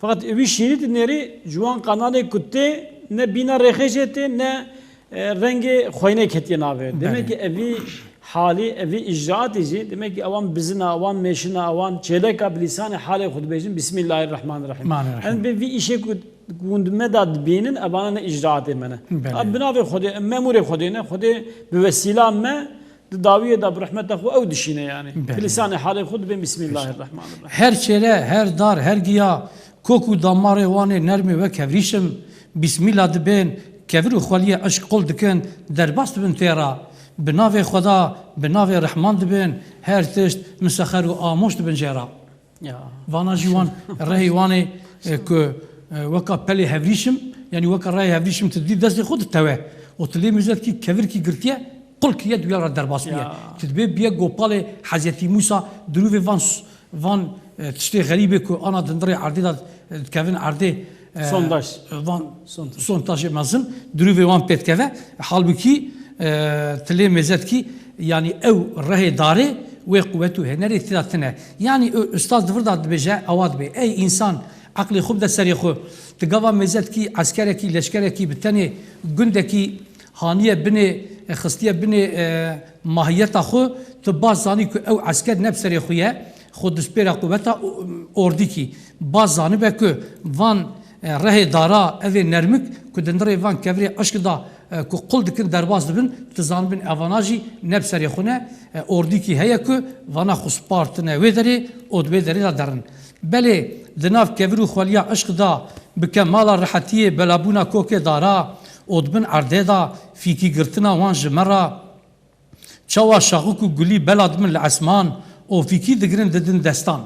Feqet wî şîrî tu nêrî ji wan qenalê ku tê ne bîna rêxê jê tê, ne, e, rengê xweynê ketiye navê. Demek Belê. ki evî halî, evî îcraatê jî, demek ki ewan bizina, ewan mêşina, ewan çêleka bi lîsanê halê xwe dibêjin, Bismillahirrahmanirrahim. Rahmanirrahim. Em bê vî îşê ku, ku hûn di me de dibînin, evana ne îcraatê me ne. Belê. Ev bi navê Xwedê, em memûrê Xwedê ne, Xwedê bi wesîla me, di dawiyê de bi rehmeta xwe ew dişîne yani. Belê. Bi lîsanê halê xwe dibên Bismillahirrahmanirrahim. Her çêre, her dar, her giya, kok û damarê wan ê nermê wek hevrîşim, Bismîla dibên, kevir û xweliyê eşq qul dikin, derbas dibin tê re. Bi navê Xweda, bi navê Rehman dibên, her tişt misexer û amoş dibin jê re. Ya. Vana jî wan rehê wan ê, e, ku, e, weka pelê hevrîşim, yanî weka rehê hevrîşim tu dî destê xwe ditewe. Û tu lê mêze dikî kevirkî girtiye, qul kiriye, duya re derbas bûye. Ya. Tu dibê bûye gopalê Hezretî Mûsa, dirûvê van s-, van, e, tiştê xerîbê ku ana dindirê erdê de, e, dikevin erdê, e, Sondaj. van Sondaj. sondajê mezin, dirûvê wan pê dikeve. Halbukî, e, tu lê mêze dikî, yanî ew rehê darê wê quwet û hênerê tê de tine. Yanî, e, ustaz di vir de dibêje, ewa dibê, ey însan, eqlê xwe bide serê xwe. Tu gava mêze dikî, eskerekî, leşkerekî bi tenê gundekî haniye binê, e, xistiye binê, e, mahiyeta xwe, tu baş zanî ku ew esker ne bi serê xwe ye, xwe dispêre quweta o-, ordîkî. Baş zanibe ku van, e, rehê dara, evê nermik ku di nirê van kevirê eşk de, e, ku qul dikin derbas dibin, tu zanibin evana jî ne bi serê xwe ne, e, ordîkî heye ku vana xwe spartine wê derê û di wê derê de derin. Belê, di nav kevir û xweliya eşq de, bi kemala rehetiyê belabûna kokê dara û di bin erdê de fîkî girtina wan ji me re, çawa şaxik û gulî bela dibin li esman û fîkî digirin didin destan.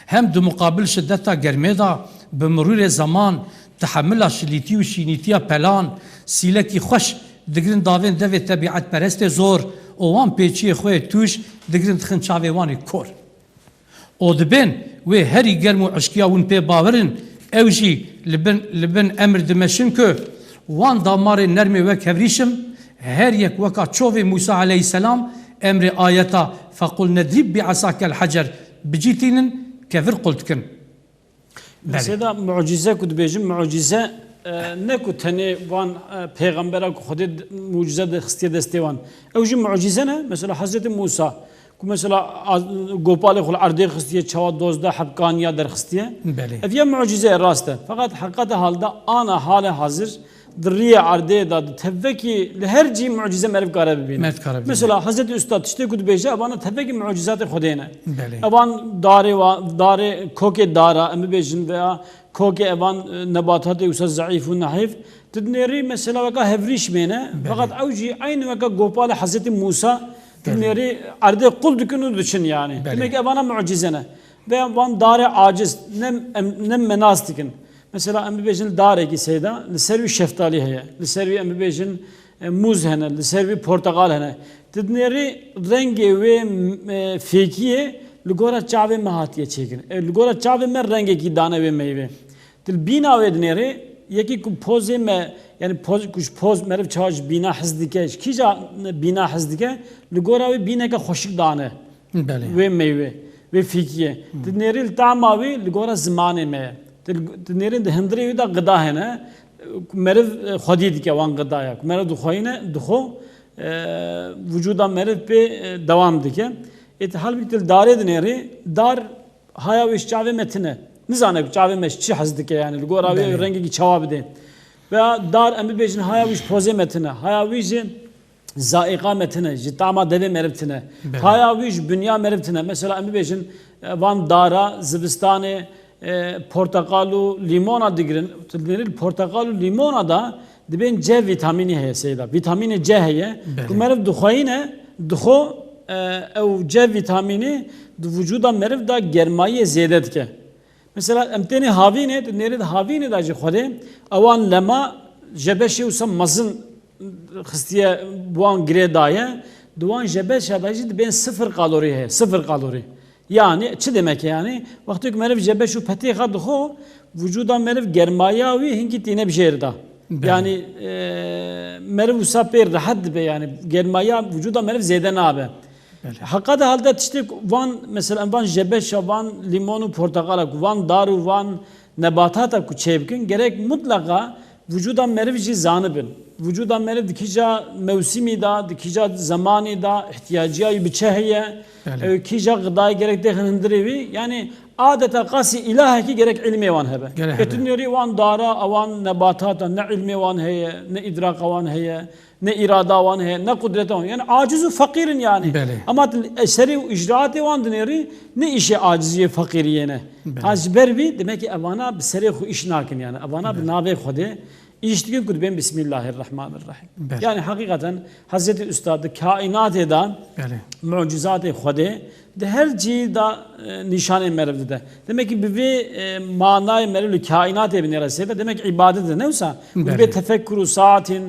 Hem di muqabil şideta germê de, bi mirûrê zeman, tehemila şilîtî û şînîtiya pelan, sîlekî xweş digirin davên devê tebîetperestê zor û wan pêçiyê xwe yê tûj digirin dixin çavê wan ê kor. Û dibên wê herî germ û eşkiya hûn pê bawer in, Ew jî li bin, li bin emir dimeşin ku wan damarên nermê wek hevrîşim, her yek weka çovê Mûsa aleyhisselam emrê ayeta "Fequl nedrib bi esakel hecer" bicîtînin, kevir qul dikin. Belê. Mesela mucize ku dibêjin, mucize, e, ne ku tenê wan, e, pêxembera ku Xwedê d-, mucize de xistiye destê wan. Ew jî mucize ne? Mesela Hezretî Mûsa, ku mesela az-, gopalê xwe li erdê xistiye, çawa dozdeh heb kaniya derxistiye. Belê. Ev ya mucize ye, rast e. Feqet heqeta halda ana hale hazir di riyê erdê de, di tevekî li her cî mucize meriv kare bibîne. Meriv kare bibîne. Mesela Hezretî Usta tiştê ku dibêje, evana tevekî mucizatê Xwedê ne. Belê. Evan darê wa, darê kokê dara, em bibêjin veya kokê evan, e, nebatatê wisa zeîf û nehîf, tu dinêrî mesela weka hevrîşmê ne. Belê. Feqet ew jî eynî weka gopalê Hezretî Mûsa, tu Belê. dinêrî erdê qul dikin û diçin yani. Belê. Demek ki evana mucize ne. Veya van darê aciz, ne, em, ne menas dikin. Mesela em bibêjin darekî seyda, li ser wî şeftalî heye, li ser wî em bibêjin, e, mûz hene, li ser wî porteqal hene. Tu dinêrî rengê wê, e, fêkiyê li gora çavê me hatiye çêkirin. E, li gora çavê me rengekî dane wê meyvê. Tu li bîna wê dinêrî, yekî ku pozê me, yani poz, ku ji poz meriv çawa ji bîna hez dike, ji kîja bîna hez dike, li gora wê bîneke xweşik dane. Belê. Wê meywe, wê fîkiyê. Hmm. Tu dinêrî li tama wî li gora zimanê me ye. Tu, tu dinêrî di hundirê wî de qida hene. Ku meriv, e, xwedî dike wan qidaya. Ku meriv dixweyîne, dixwe, e, vücuda meriv pê, e, dewam dike. Ê tu halbî tu li darê dinêrî, dar haya wî ji çavê me tune. Nizane ku çavê me ji çi hez dike yani. Li gora wê Belê. rengekî çawa bide. Veya dar em bibêjin haya wî ji pozê me tune. Haya wî ji zaiqa me tune, ji tama devê meriv tune. Belê. Haya wî ji binya meriv tune. Mesela em bibêjin, e, van dara, zivistanê, e, porteqal û lîmona digirin. Tu dinêrî li porteqal û lîmona da dibên C vîtamînî heye seyda. Vîtamînê C heye. Belê. Ku meriv dixweyîne, dixwe, e, ew C vîtamînî di vücuda meriv de germayiyê zêde dike. Mesela em tênê havînê, tu nêrê di havînê de jî Xwedê, ewan lema jebeşê wisa mezin xistiye, bi wan girê daye, di wan jebeşa de jî dibên sifir kalorî heye, sifir kalorî. Yani, çi demek e yani? Wextê ku meriv jebeş û petê xwe dixwe, vücuda meriv germaya wî hinkî tîne bi jêr de. Belê. Yani, e, meriv wisa pê rehet dibe yani, germaya vücuda meriv zêde nabe. Belê. Heqa de halde tiştê ku van, mesela em van jebeşa, van lîmon û porteqala ku van dar û van nebatata ku çêbikin, gerek mutleqa vücuda meriv jî zanibin. Vücuda meriv di kîja mewsimî de, di kîja zemanî de, ihtiyaciya wî bi çi heye, Belê. e, kîja xidayê gerek têxin hundirê wî. Yani adeta qasî îlahekî gerek ilmê wan hebe. Gerek E tu hebe. nêrî wan dara, wan nebatata, ne ilmê wan heye, ne îdraka wan heye. Ne îrada wan heye, ne qudreta wan. Yani aciz û feqîr in yani. Belê. Ama t-, eserê û îcraatê wan dinêrî, ne îşê aciziyê, feqîriyê ne. Belê. Ha ji ber vî, demek ki evana bi serê xwe îş nakin yani. Evana bi Belê. navê Xwedê îş dikin ku dibên Bismillahirrahmanirrahim. Belê. Yani hakikaten Hezretî Usta di kaînatê de Belê. mucizatê Xwedê di her cî de, e, nîşanê meriv dide. Demek ki bi vê, e, manayê meriv li kaînatê binêre sêve, demek ki îbadet de ne wisa? Ku Belê. dibê tefekkur û saatin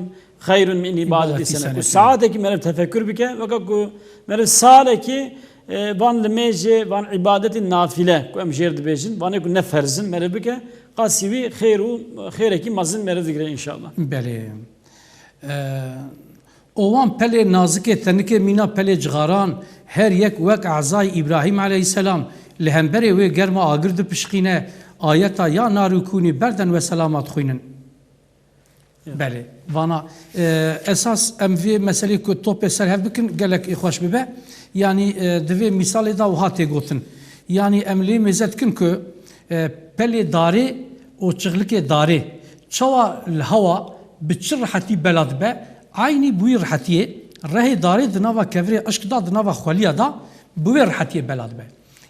Xeyrun min ibadeti sene. Ku saetekî meriv tefekkür bike, weke ku meriv salekî, e, van limêjê, van îbadetê nafile ku em jêr dibêjin, vanê ku ne ferz in, meriv bike, qasî wî xêr û xêrekî mezin meriv digire înşallah. Belê. E, o wan pelê nazikê tenikê mîna pelê cixaran, her yek wek ezayê Îbrahîm aleyhisselam li hemberê wê germa agir dipişqîne, ayeta ya nar û kûnî berden we selama dixwînin. Ya. Belê. Vana, e, esas em vê meselê ku topê ser hev bikin, gelek ê xweş bibe. Yanî, e, di vê mîsalê de wiha tê gotin. Yanî em lê mêze dikin ku, e, pelê darê û çixlikê darê çawa li hewa bi çi rehetî bela dibe, eynî bi wî rehetiyê rehê darê di nava kevirê eşk de, di nava xweliya de bi wê rehetiyê bela dibe.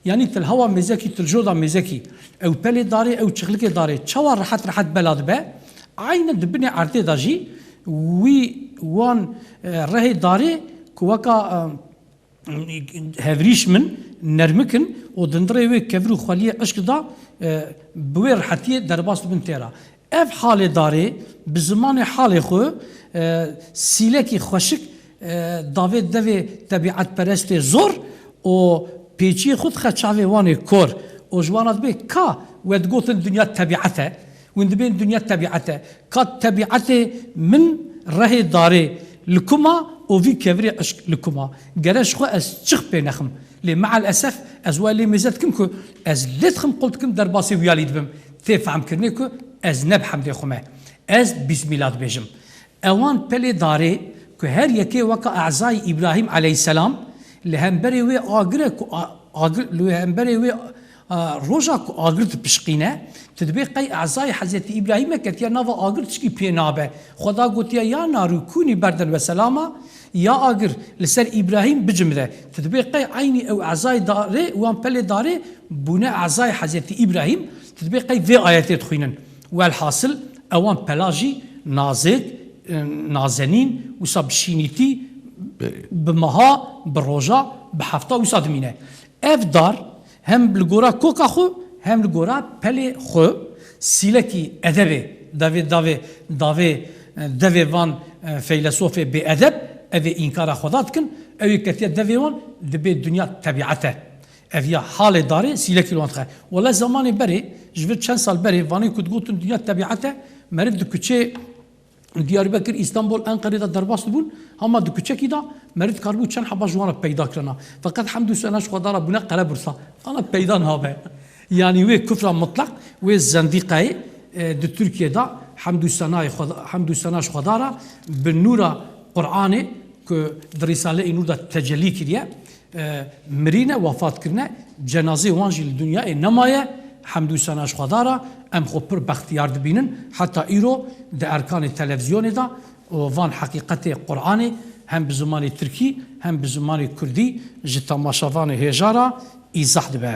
Yanî til hewa mêzekî, til joda mêzekî, ew pelê darê, ew çixlikê darê, çawa rehet rehet bela dibe, eyne di binê erdê de jî wî wan, e, rehê darê ku weka, e, hevrîş min, nermik in û dindirê wê kevir û xweliyê eşk de, e, bi wê rehetiyê derbas dibin têra. Ev halê darê, bi zimanê halê xwe, e, sîlekî xweşik, e, davê devê tebîetperestê zor û pêçiyê xwe dixe çavê wanê kor û ji wana dibê ka We digotin dinya tebiat e. Hûn dibên dinya tebiat e. Ka tebiatê min rehê darê li ku ma û vî kevirê eşq li ku ma. Gere ji xwe ez çix pê nexim. Lê meal esef ez we lê mêze dikim ku ez lê dixim qul dikim derbasê wiyalî dibim. Tê fehmkirinê ku ez ne bi hemdê xwe me. Ez bîsmîla dibêjim. Ewan pelê darê ku her yekê weka ezayî Îbrahîm eleyhîselam li hemberê wê agir e ku a-, agir, li hemberê wê, a, roja ku agir dipişqîne, tu dibê qey ezayê Hezretî Îbrahîm e ketiye nava agir tişkî pê nabe. Xweda gotiye, "Ya narû kûnî berden we selama, ya agir li ser Îbrahîm bicimide." Tu dibê qey eynî ew ezayê darê, wan pelê darê bûne ezayê Hezretî Îbrahîm, tu dibê qey vê ayetê dixwînin. Welhasil, ewan pela jî nazêk, e, nazenîn, wisa bi şînîtî, bi meha, bi roja, bi hefta wisa dimîne. Ev dar hem li gora koka xwe, hem li gora pelê xwe sîlekî edebê, davê, davê, davê, e, devê van, e, feylesofê bêedeb, ev ê înkara Xweda dikin, ew ê ketiye devê wan dibê dinya tebiat e. Ev ya halê darê sîlekî li wan dixe. Wele zemanê berê, ji vir çend sal berê, vanê ku digotin dinya tebiat e, meriv di kuçê Diyarbekir, Îstanbul, Enqerê de derbas dibûn, hema di kuçekî de meriv dikaribû çend heba ji wan re peyda kirina. Feqet hemd û sena ji Xweda re bûne qerebursa. Ana peyda nabe. Yanî wê kufra mutlaq, wê zendîqeyê, e, di Tirkiye de hemd û senayê Xweda, hemd û sena ji Xweda re bi nûra Qur'anê ku di Rîsale-i Nûr de tecellî kiriye, e, mirîne, wefat kirine, cenazê wan jî li dinyayê nemaye, hemd û sena ji Xweda re, em xwe pir bextiyar dibînin. Heta îro di erkanê televîzyonê de û van heqîqetê Qur'anê hem bi zimanê tirkî hem bi zimanê kurdî ji temaşevanê hêja re îzah dibe.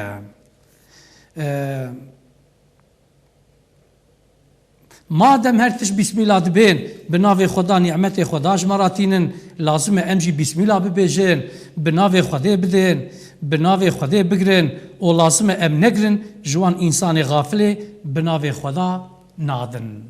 E, Madem her tişt bîsmîla dibên, bi navê Xweda nîmetê Xweda ji me re tînin, lazim e em jî bîsmîla bibêjin, bi navê Xwedê bidin, bi navê Xwedê bigirin û lazim e em negirin, ji wan însanê xafilê bi navê Xweda nadin.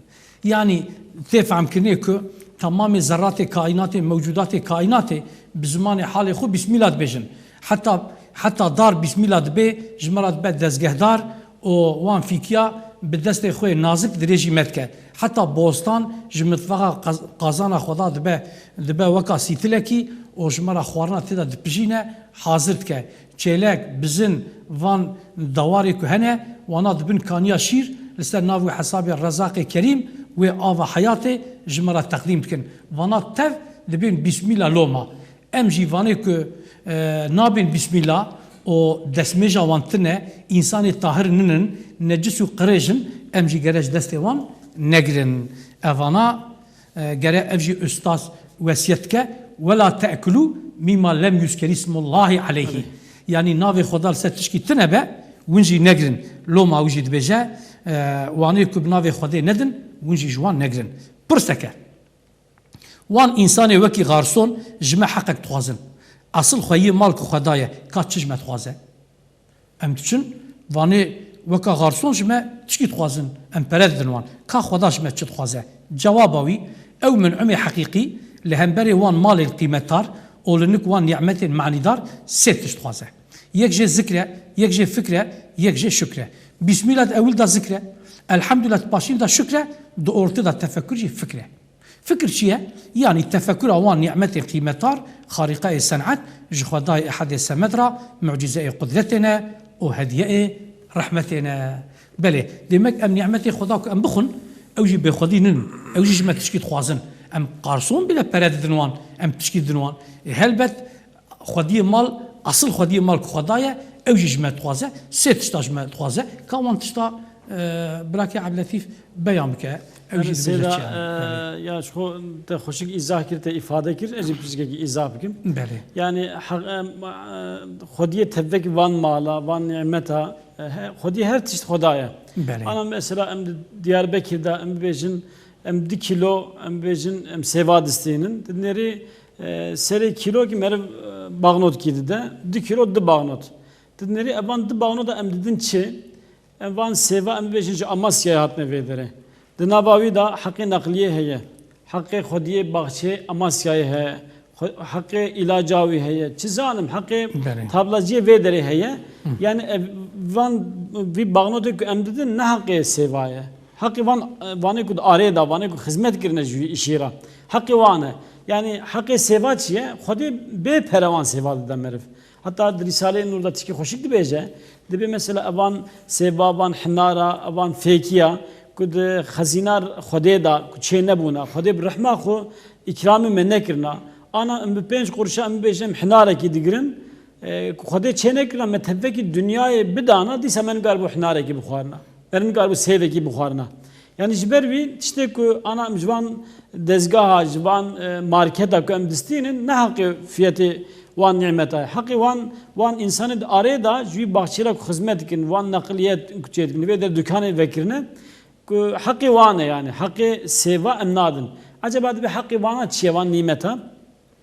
Yanî tê fehmkirinê ku temamê zerratê kaînatê, mewcûdatê kaînatê bi zimanê halê xwe bîsmîla dibêjin. Heta, heta dar bîsmîla dibê, ji me re dibe dezgehdar, û wan fîkiya bi destê xwe nazik dirêjî me dike. Heta bostan ji mitfexa qaz-, qazana Xweda dibe, dibe weka sîtilekî û ji me re xwarina tê de dipijîne hazir dike. Çêlek, bizin, van dewarê ku hene, wana dibin kaniya şîr, li ser nav û hesabê Rezaqê Kerîm wê ava heyatê ji me re teqdîm dikin. Vana tev dibên bîsmîla loma. Em jî vanê ku, e, nabên bîsmîla û destmêja wan tune, însanê tahir ninin, necis û qirêj in, em jî gere ji destê wan negirin. Evana, e, gere ev jî ustaz wesiyet dike, "Wela te'kulû mîma lem yuzker ismullahî aleyhî." Yanî navê Xweda li ser tişkî tune be, win jî negirin. Loma wî jî dibêje, e, wanê ku bi navê Xwedê nedin, win jî ji wan negirin. Pirseke. Wan însanê wekî garson ji me heqek dixwazin. Esil xweyî mal ku Xweda ye, ka çi ji me dixwaze? Em diçin, vanê weka garson ji me tişkî dixwazin, em pere didin wan. Ka Xweda ji me çi dixwaze? Cewaba wî, ew min'imê heqîqî li hemberê wan malên qîmetdar û li nik wan nîmetên manîdar sê tişt dixwaze. Yek jê zikr e, yek jê fikr e, yek jê şukr e. Bîsmîla di ewil de zikr e, elhamdulillah di paşîn de şukr e, di ortê de tefekur jî fikr e. Fikir çi ye? Yanî tefekura wan nîmetê qîmetar, xarîqeyê sen'et, ji Xwedayê Ehedê Semed re mucîzeyê qudretê ne û hediyeyê rehmetê ne. Belê, demek em nîmetê Xweda ku em bixwin, ew jî bêxwedî nin, ew jî ji me tişkî dixwazin. Em qarson bile pere didin wan, em tişkî didin wan. Ê, helbet, Xwediyê mal, esil xwediyê mal ku Xweda ye, ew jî ji me dixwaze, sê tişta ji me dixwaze, ka wan tişta, e, birakê Ebdilletîf beyan bike, ew jî dibêje çi ye. Belê. Ya ji xwe te xweşik îzah kir, te îfade kir, ez jî pirsgekî îzah bikim. Belê. Yanî heq-, em, e, xwediyê tevvekî van mala, van nîmeta, e, he-, xwediyê her tişt Xweda ye. Belê. Ana mesela em di Diyarbekir de, em bibêjin, em du kîlo, em bibêjin, em sêva distînin. Di nerî, e, serê kîlokî meriv, e, baxnotî dide. Du kîlo du baxnot. Di nerî evan du baxnota em didin çi? Em van sêva em bibêjin ji Amasyayê hatine vê derê. Di nava wî de heqê neqliyê heye. Heqê xwediyê baxçeyê Amasyayê heye. Xwe-, heqê îlaca wî heye. Çi zanim, heqê Belê. tablaciyê vê derê heye. Hı. Yani ev Van, vî baxnotê ku em didin ne heqê sêva ye. Heqê van, vanê ku di arê de, vanê ku xizmet kirine ji wî îşî re. Heqê wan e. Yanî heqê sêva çi ye? Xwedê bê pere wan sêva dide meriv. Heta di Rîsaleyê Nûr de tişkî xweşik dibêje. Dibê mesela evan sêva, van hinara, evan fêkiya ku di xezîna Xwedê de ku çê nebûna, Xwedê bi rehma xwe îkramî me nekirina. Ana em bi pênc qurşa em bibêjin em hinarekî digirin. E, ku Xwedê çê nekirina me tevekî dinyayê bidana, dîsa me nikaribû hinarekî bixwarina. Me nikaribû sêvekî bixwarina. Yanî ji ber vî tiştê ku ana em ji van dezgeha, ji van, e, marketa ku em distînin, ne heqê fiyetê wan nîmeta ye. Heqê wan, wan însanê di arê de ji wî baxçê re ku xizmet dikin, wan neqiliyet ku çê dikin, vê der dukanê vekirine, ku heqê wan e yanî, heqê sêva em nadin. Eceba dibe heqê wana çi ye, van nîmeta?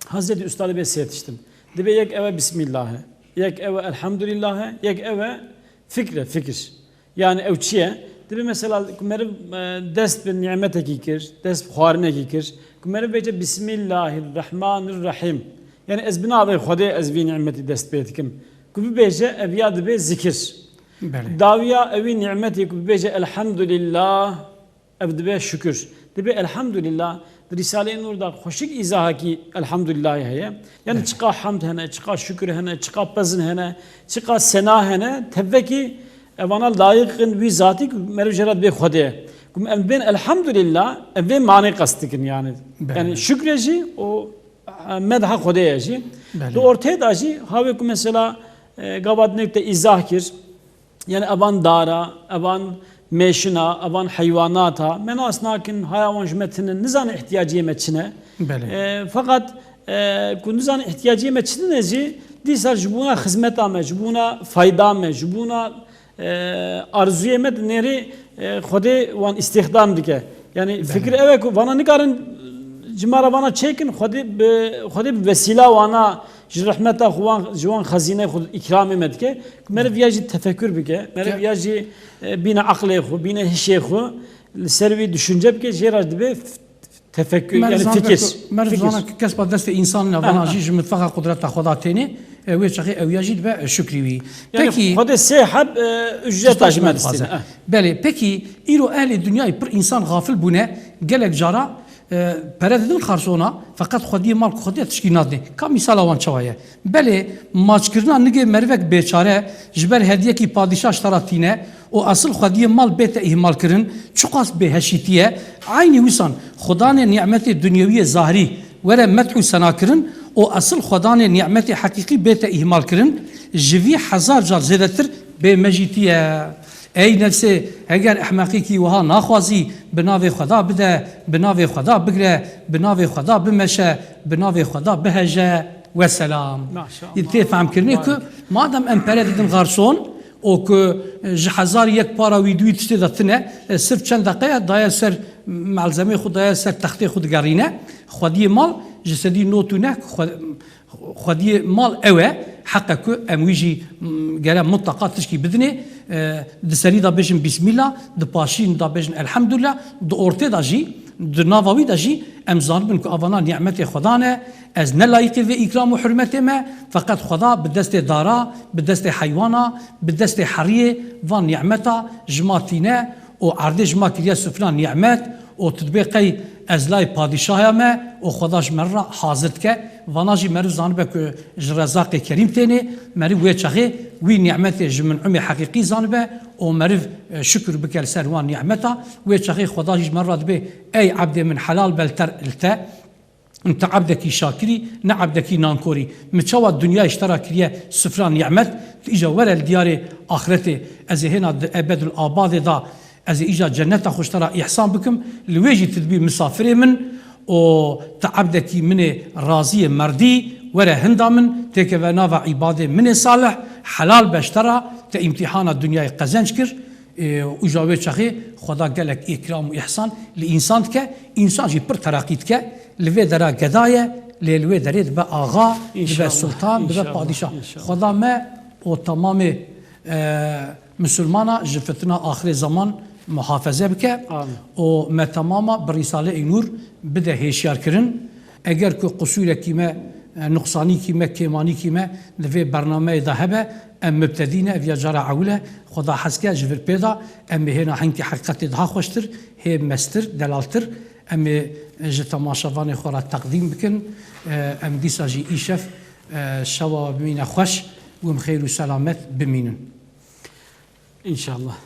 Hazretî Usta dibê sê tiştin. Dibê yek ew e Bismillah e, yek ew e Elhamdulillah e, yek ew e fikr e, fikir. Yani ew çi ye? Dibê mesela ku meriv, e, dest bi nîmetekî kir, dest bi xwarinekî kir, ku meriv bêje Bismillahirrahmanirrahim. Yani ez bi navê Xwedê ez vî nîmetî dest pê dikim. Ku bibêje ev ya dibê zikir. Belê. Dawiya ewî nîmetî ku bibêje Elhamdulillah, ev dibe şukir. Dibe elhamdulillah, di Rîsaleyê Nûr de xweşik îzahekî elhamdulillahê heye. Yani Evet. çiqa hamd hene, çiqa şukir hene, çiqa pezn hene, çiqa sena hene, tevekî evana layiq in wî zatî ku meriv jê re dibê Xwedê. Ku em bên elhamdulillah, em vê manê qest dikin yani. Belê. Yani şukrê jî û, e, medha Xwedê ye jî. Belê. Di ortê de jî ha wê ku mesela, e, gava dinek te îzah kir, Yani evan dara, evan mêşina, evan heywanata, me nas nakin, haya wan ji me tune, nizane ihtiyaciyê me çi ne. Belê. E, feqet, e, ku nizane ihtiyaciyê me çi ne jî, dîsa ji bona xizmeta me, ji bona fayda me, ji bona, e, arzuyê me dinêrê, e, Xwedê wan îstîxdam dike. Yani Belê. fikir ew e ku vana nikarin ji me re vana çêkin, Xwedê bi, Xwedê bi vesîla wana ji rehmeta xwe wan, ji wan xezîneyê xwe îkramê me dike. Meriv ya jî tefekkür bike, meriv Ya- ya jî, e, bîne aqlê xwe, bîne hişê xwe, li ser wî düşünce bike, jê re dibe f-, tefekkür, Meriv yani zana fikir. ku, meriv Fikir. zana ku kespa destê însan ne, vana Aha. jî ji mitfaqa qudreta Xweda têne, e, wê çaxê ew ya jî dibe, e, şukrî wî. Yani Pekî, Xwedê sê heb, e, ücreta ji me distîne. Dixwaze. Eh. Belê, pekî, îro ehlê dinyayê pir însan xafil bûne, gelek cara E, pere didin xarsona, feqet xwediyê mal ku xwediyê tişkî nadinê. Ka mîsala wan çawa ye? Belê, maçkirina nigê merivek bêçare ji ber hediyekî padîşah ji te re tîne û esil xwediyê mal bête îhmalkirin, çiqas bêheşîtî ye. Eynî wîsan, xwedanê nîmetê dinyewiyê zahirî were medh û senakirin û esil xwedanê nîmetê heqîqî bête îhmalkirin, ji vî hezar car zêdetir bêmejîtî ye. Ey nefsê, heger ehmeqîkî wiha naxwazî, bi navê Xweda bide, bi navê Xweda bigre, bi navê Xweda bimeşe, bi navê Xweda biheje. Weselam. Maşallah. Tê fehmkirinê ku Mübarek. madem em pere didin garson, û ku, e, ji hezar yek para wî duwî tiştê de tine, e, sirf çend deqeya daye ser malzemê xwe, daye ser textê xwe digerîne, xwediyê mal ji sedî not û neh xwe-, Xwediyê mal ew e, heq e ku em wî jî, m, gere mutlaka tişkî bidinê. E, di serî de bêjin Bîsmîla, di paşîn de bêjin Elhemdulîla, di ortê de jî, di nava wî de jî em zanibin ku avana nîmetê Xweda ne, ez ne layîqê vê îkram û hurmetê me, feqet Xweda bi destê dara, bi destê heywana, bi destê heriyê van nîmeta ji ma tîne, û erdê ji ma kiriye sufra nîmet û tu dibê qey ez lay padîşahya me û Xweda ji me re hazir dike. Vana jî meriv zanibe ku ji Rezaqê Kerîm tênê, meriv wê çaxê wî nîmetê ji min'imê heqîqî zanibe û meriv, e, şukir bike li ser wan nîmeta. Wê çaxê Xweda jî ji me re dibê, ey ebdê min helal be li te, li te. Tu ebdekî şakirî, ne ebdekî nankorî. Min çawa dinyayê ji te re kiriye sifra nîmet, tu îja were li diyarê axretê. Ez ê hêna di ebedul abadê de, ez ê îja cenneta xwe ji te re îhsan bikim, li wê jî tu dibî misafirê min û tu ebdekî min ê raziyê merdî, were hinda min, têkeve nava îbadê min ê salih, helal be ji te re, te îmtîhana dinyayê qezenc kir. Ê, û ja wê çaxê Xweda gelek îkram û îhsan li însan dike, însan jî pir tereqî dike, li vê dera geda ye, lê li wê derê dibe axa, dibe sultan, dibe padîşah. Înşallah, înşallah. Xweda me û temamê, e, misilmana ji fitina axirê zeman muhafaze bike Amin. û me temama bi Rîsale-i Nûr bide hêşyarkirin. Eger ku qisûrekî me nuqsanîkî me, kêmanîkî me di vê bernameyê de hebe, em mubtedî ne, ev ya cara ewil e. Xweda hez ke ji vir pê de em ê hêna hinkî heqîqetê daha xweştir, hê mestir, delaltir em ê ji temaşevanê xwe re teqdîm bikin. Em dîsa jî îşev, şewa bimîne xweş, wim xêr û selamet bimînin. Înşallah.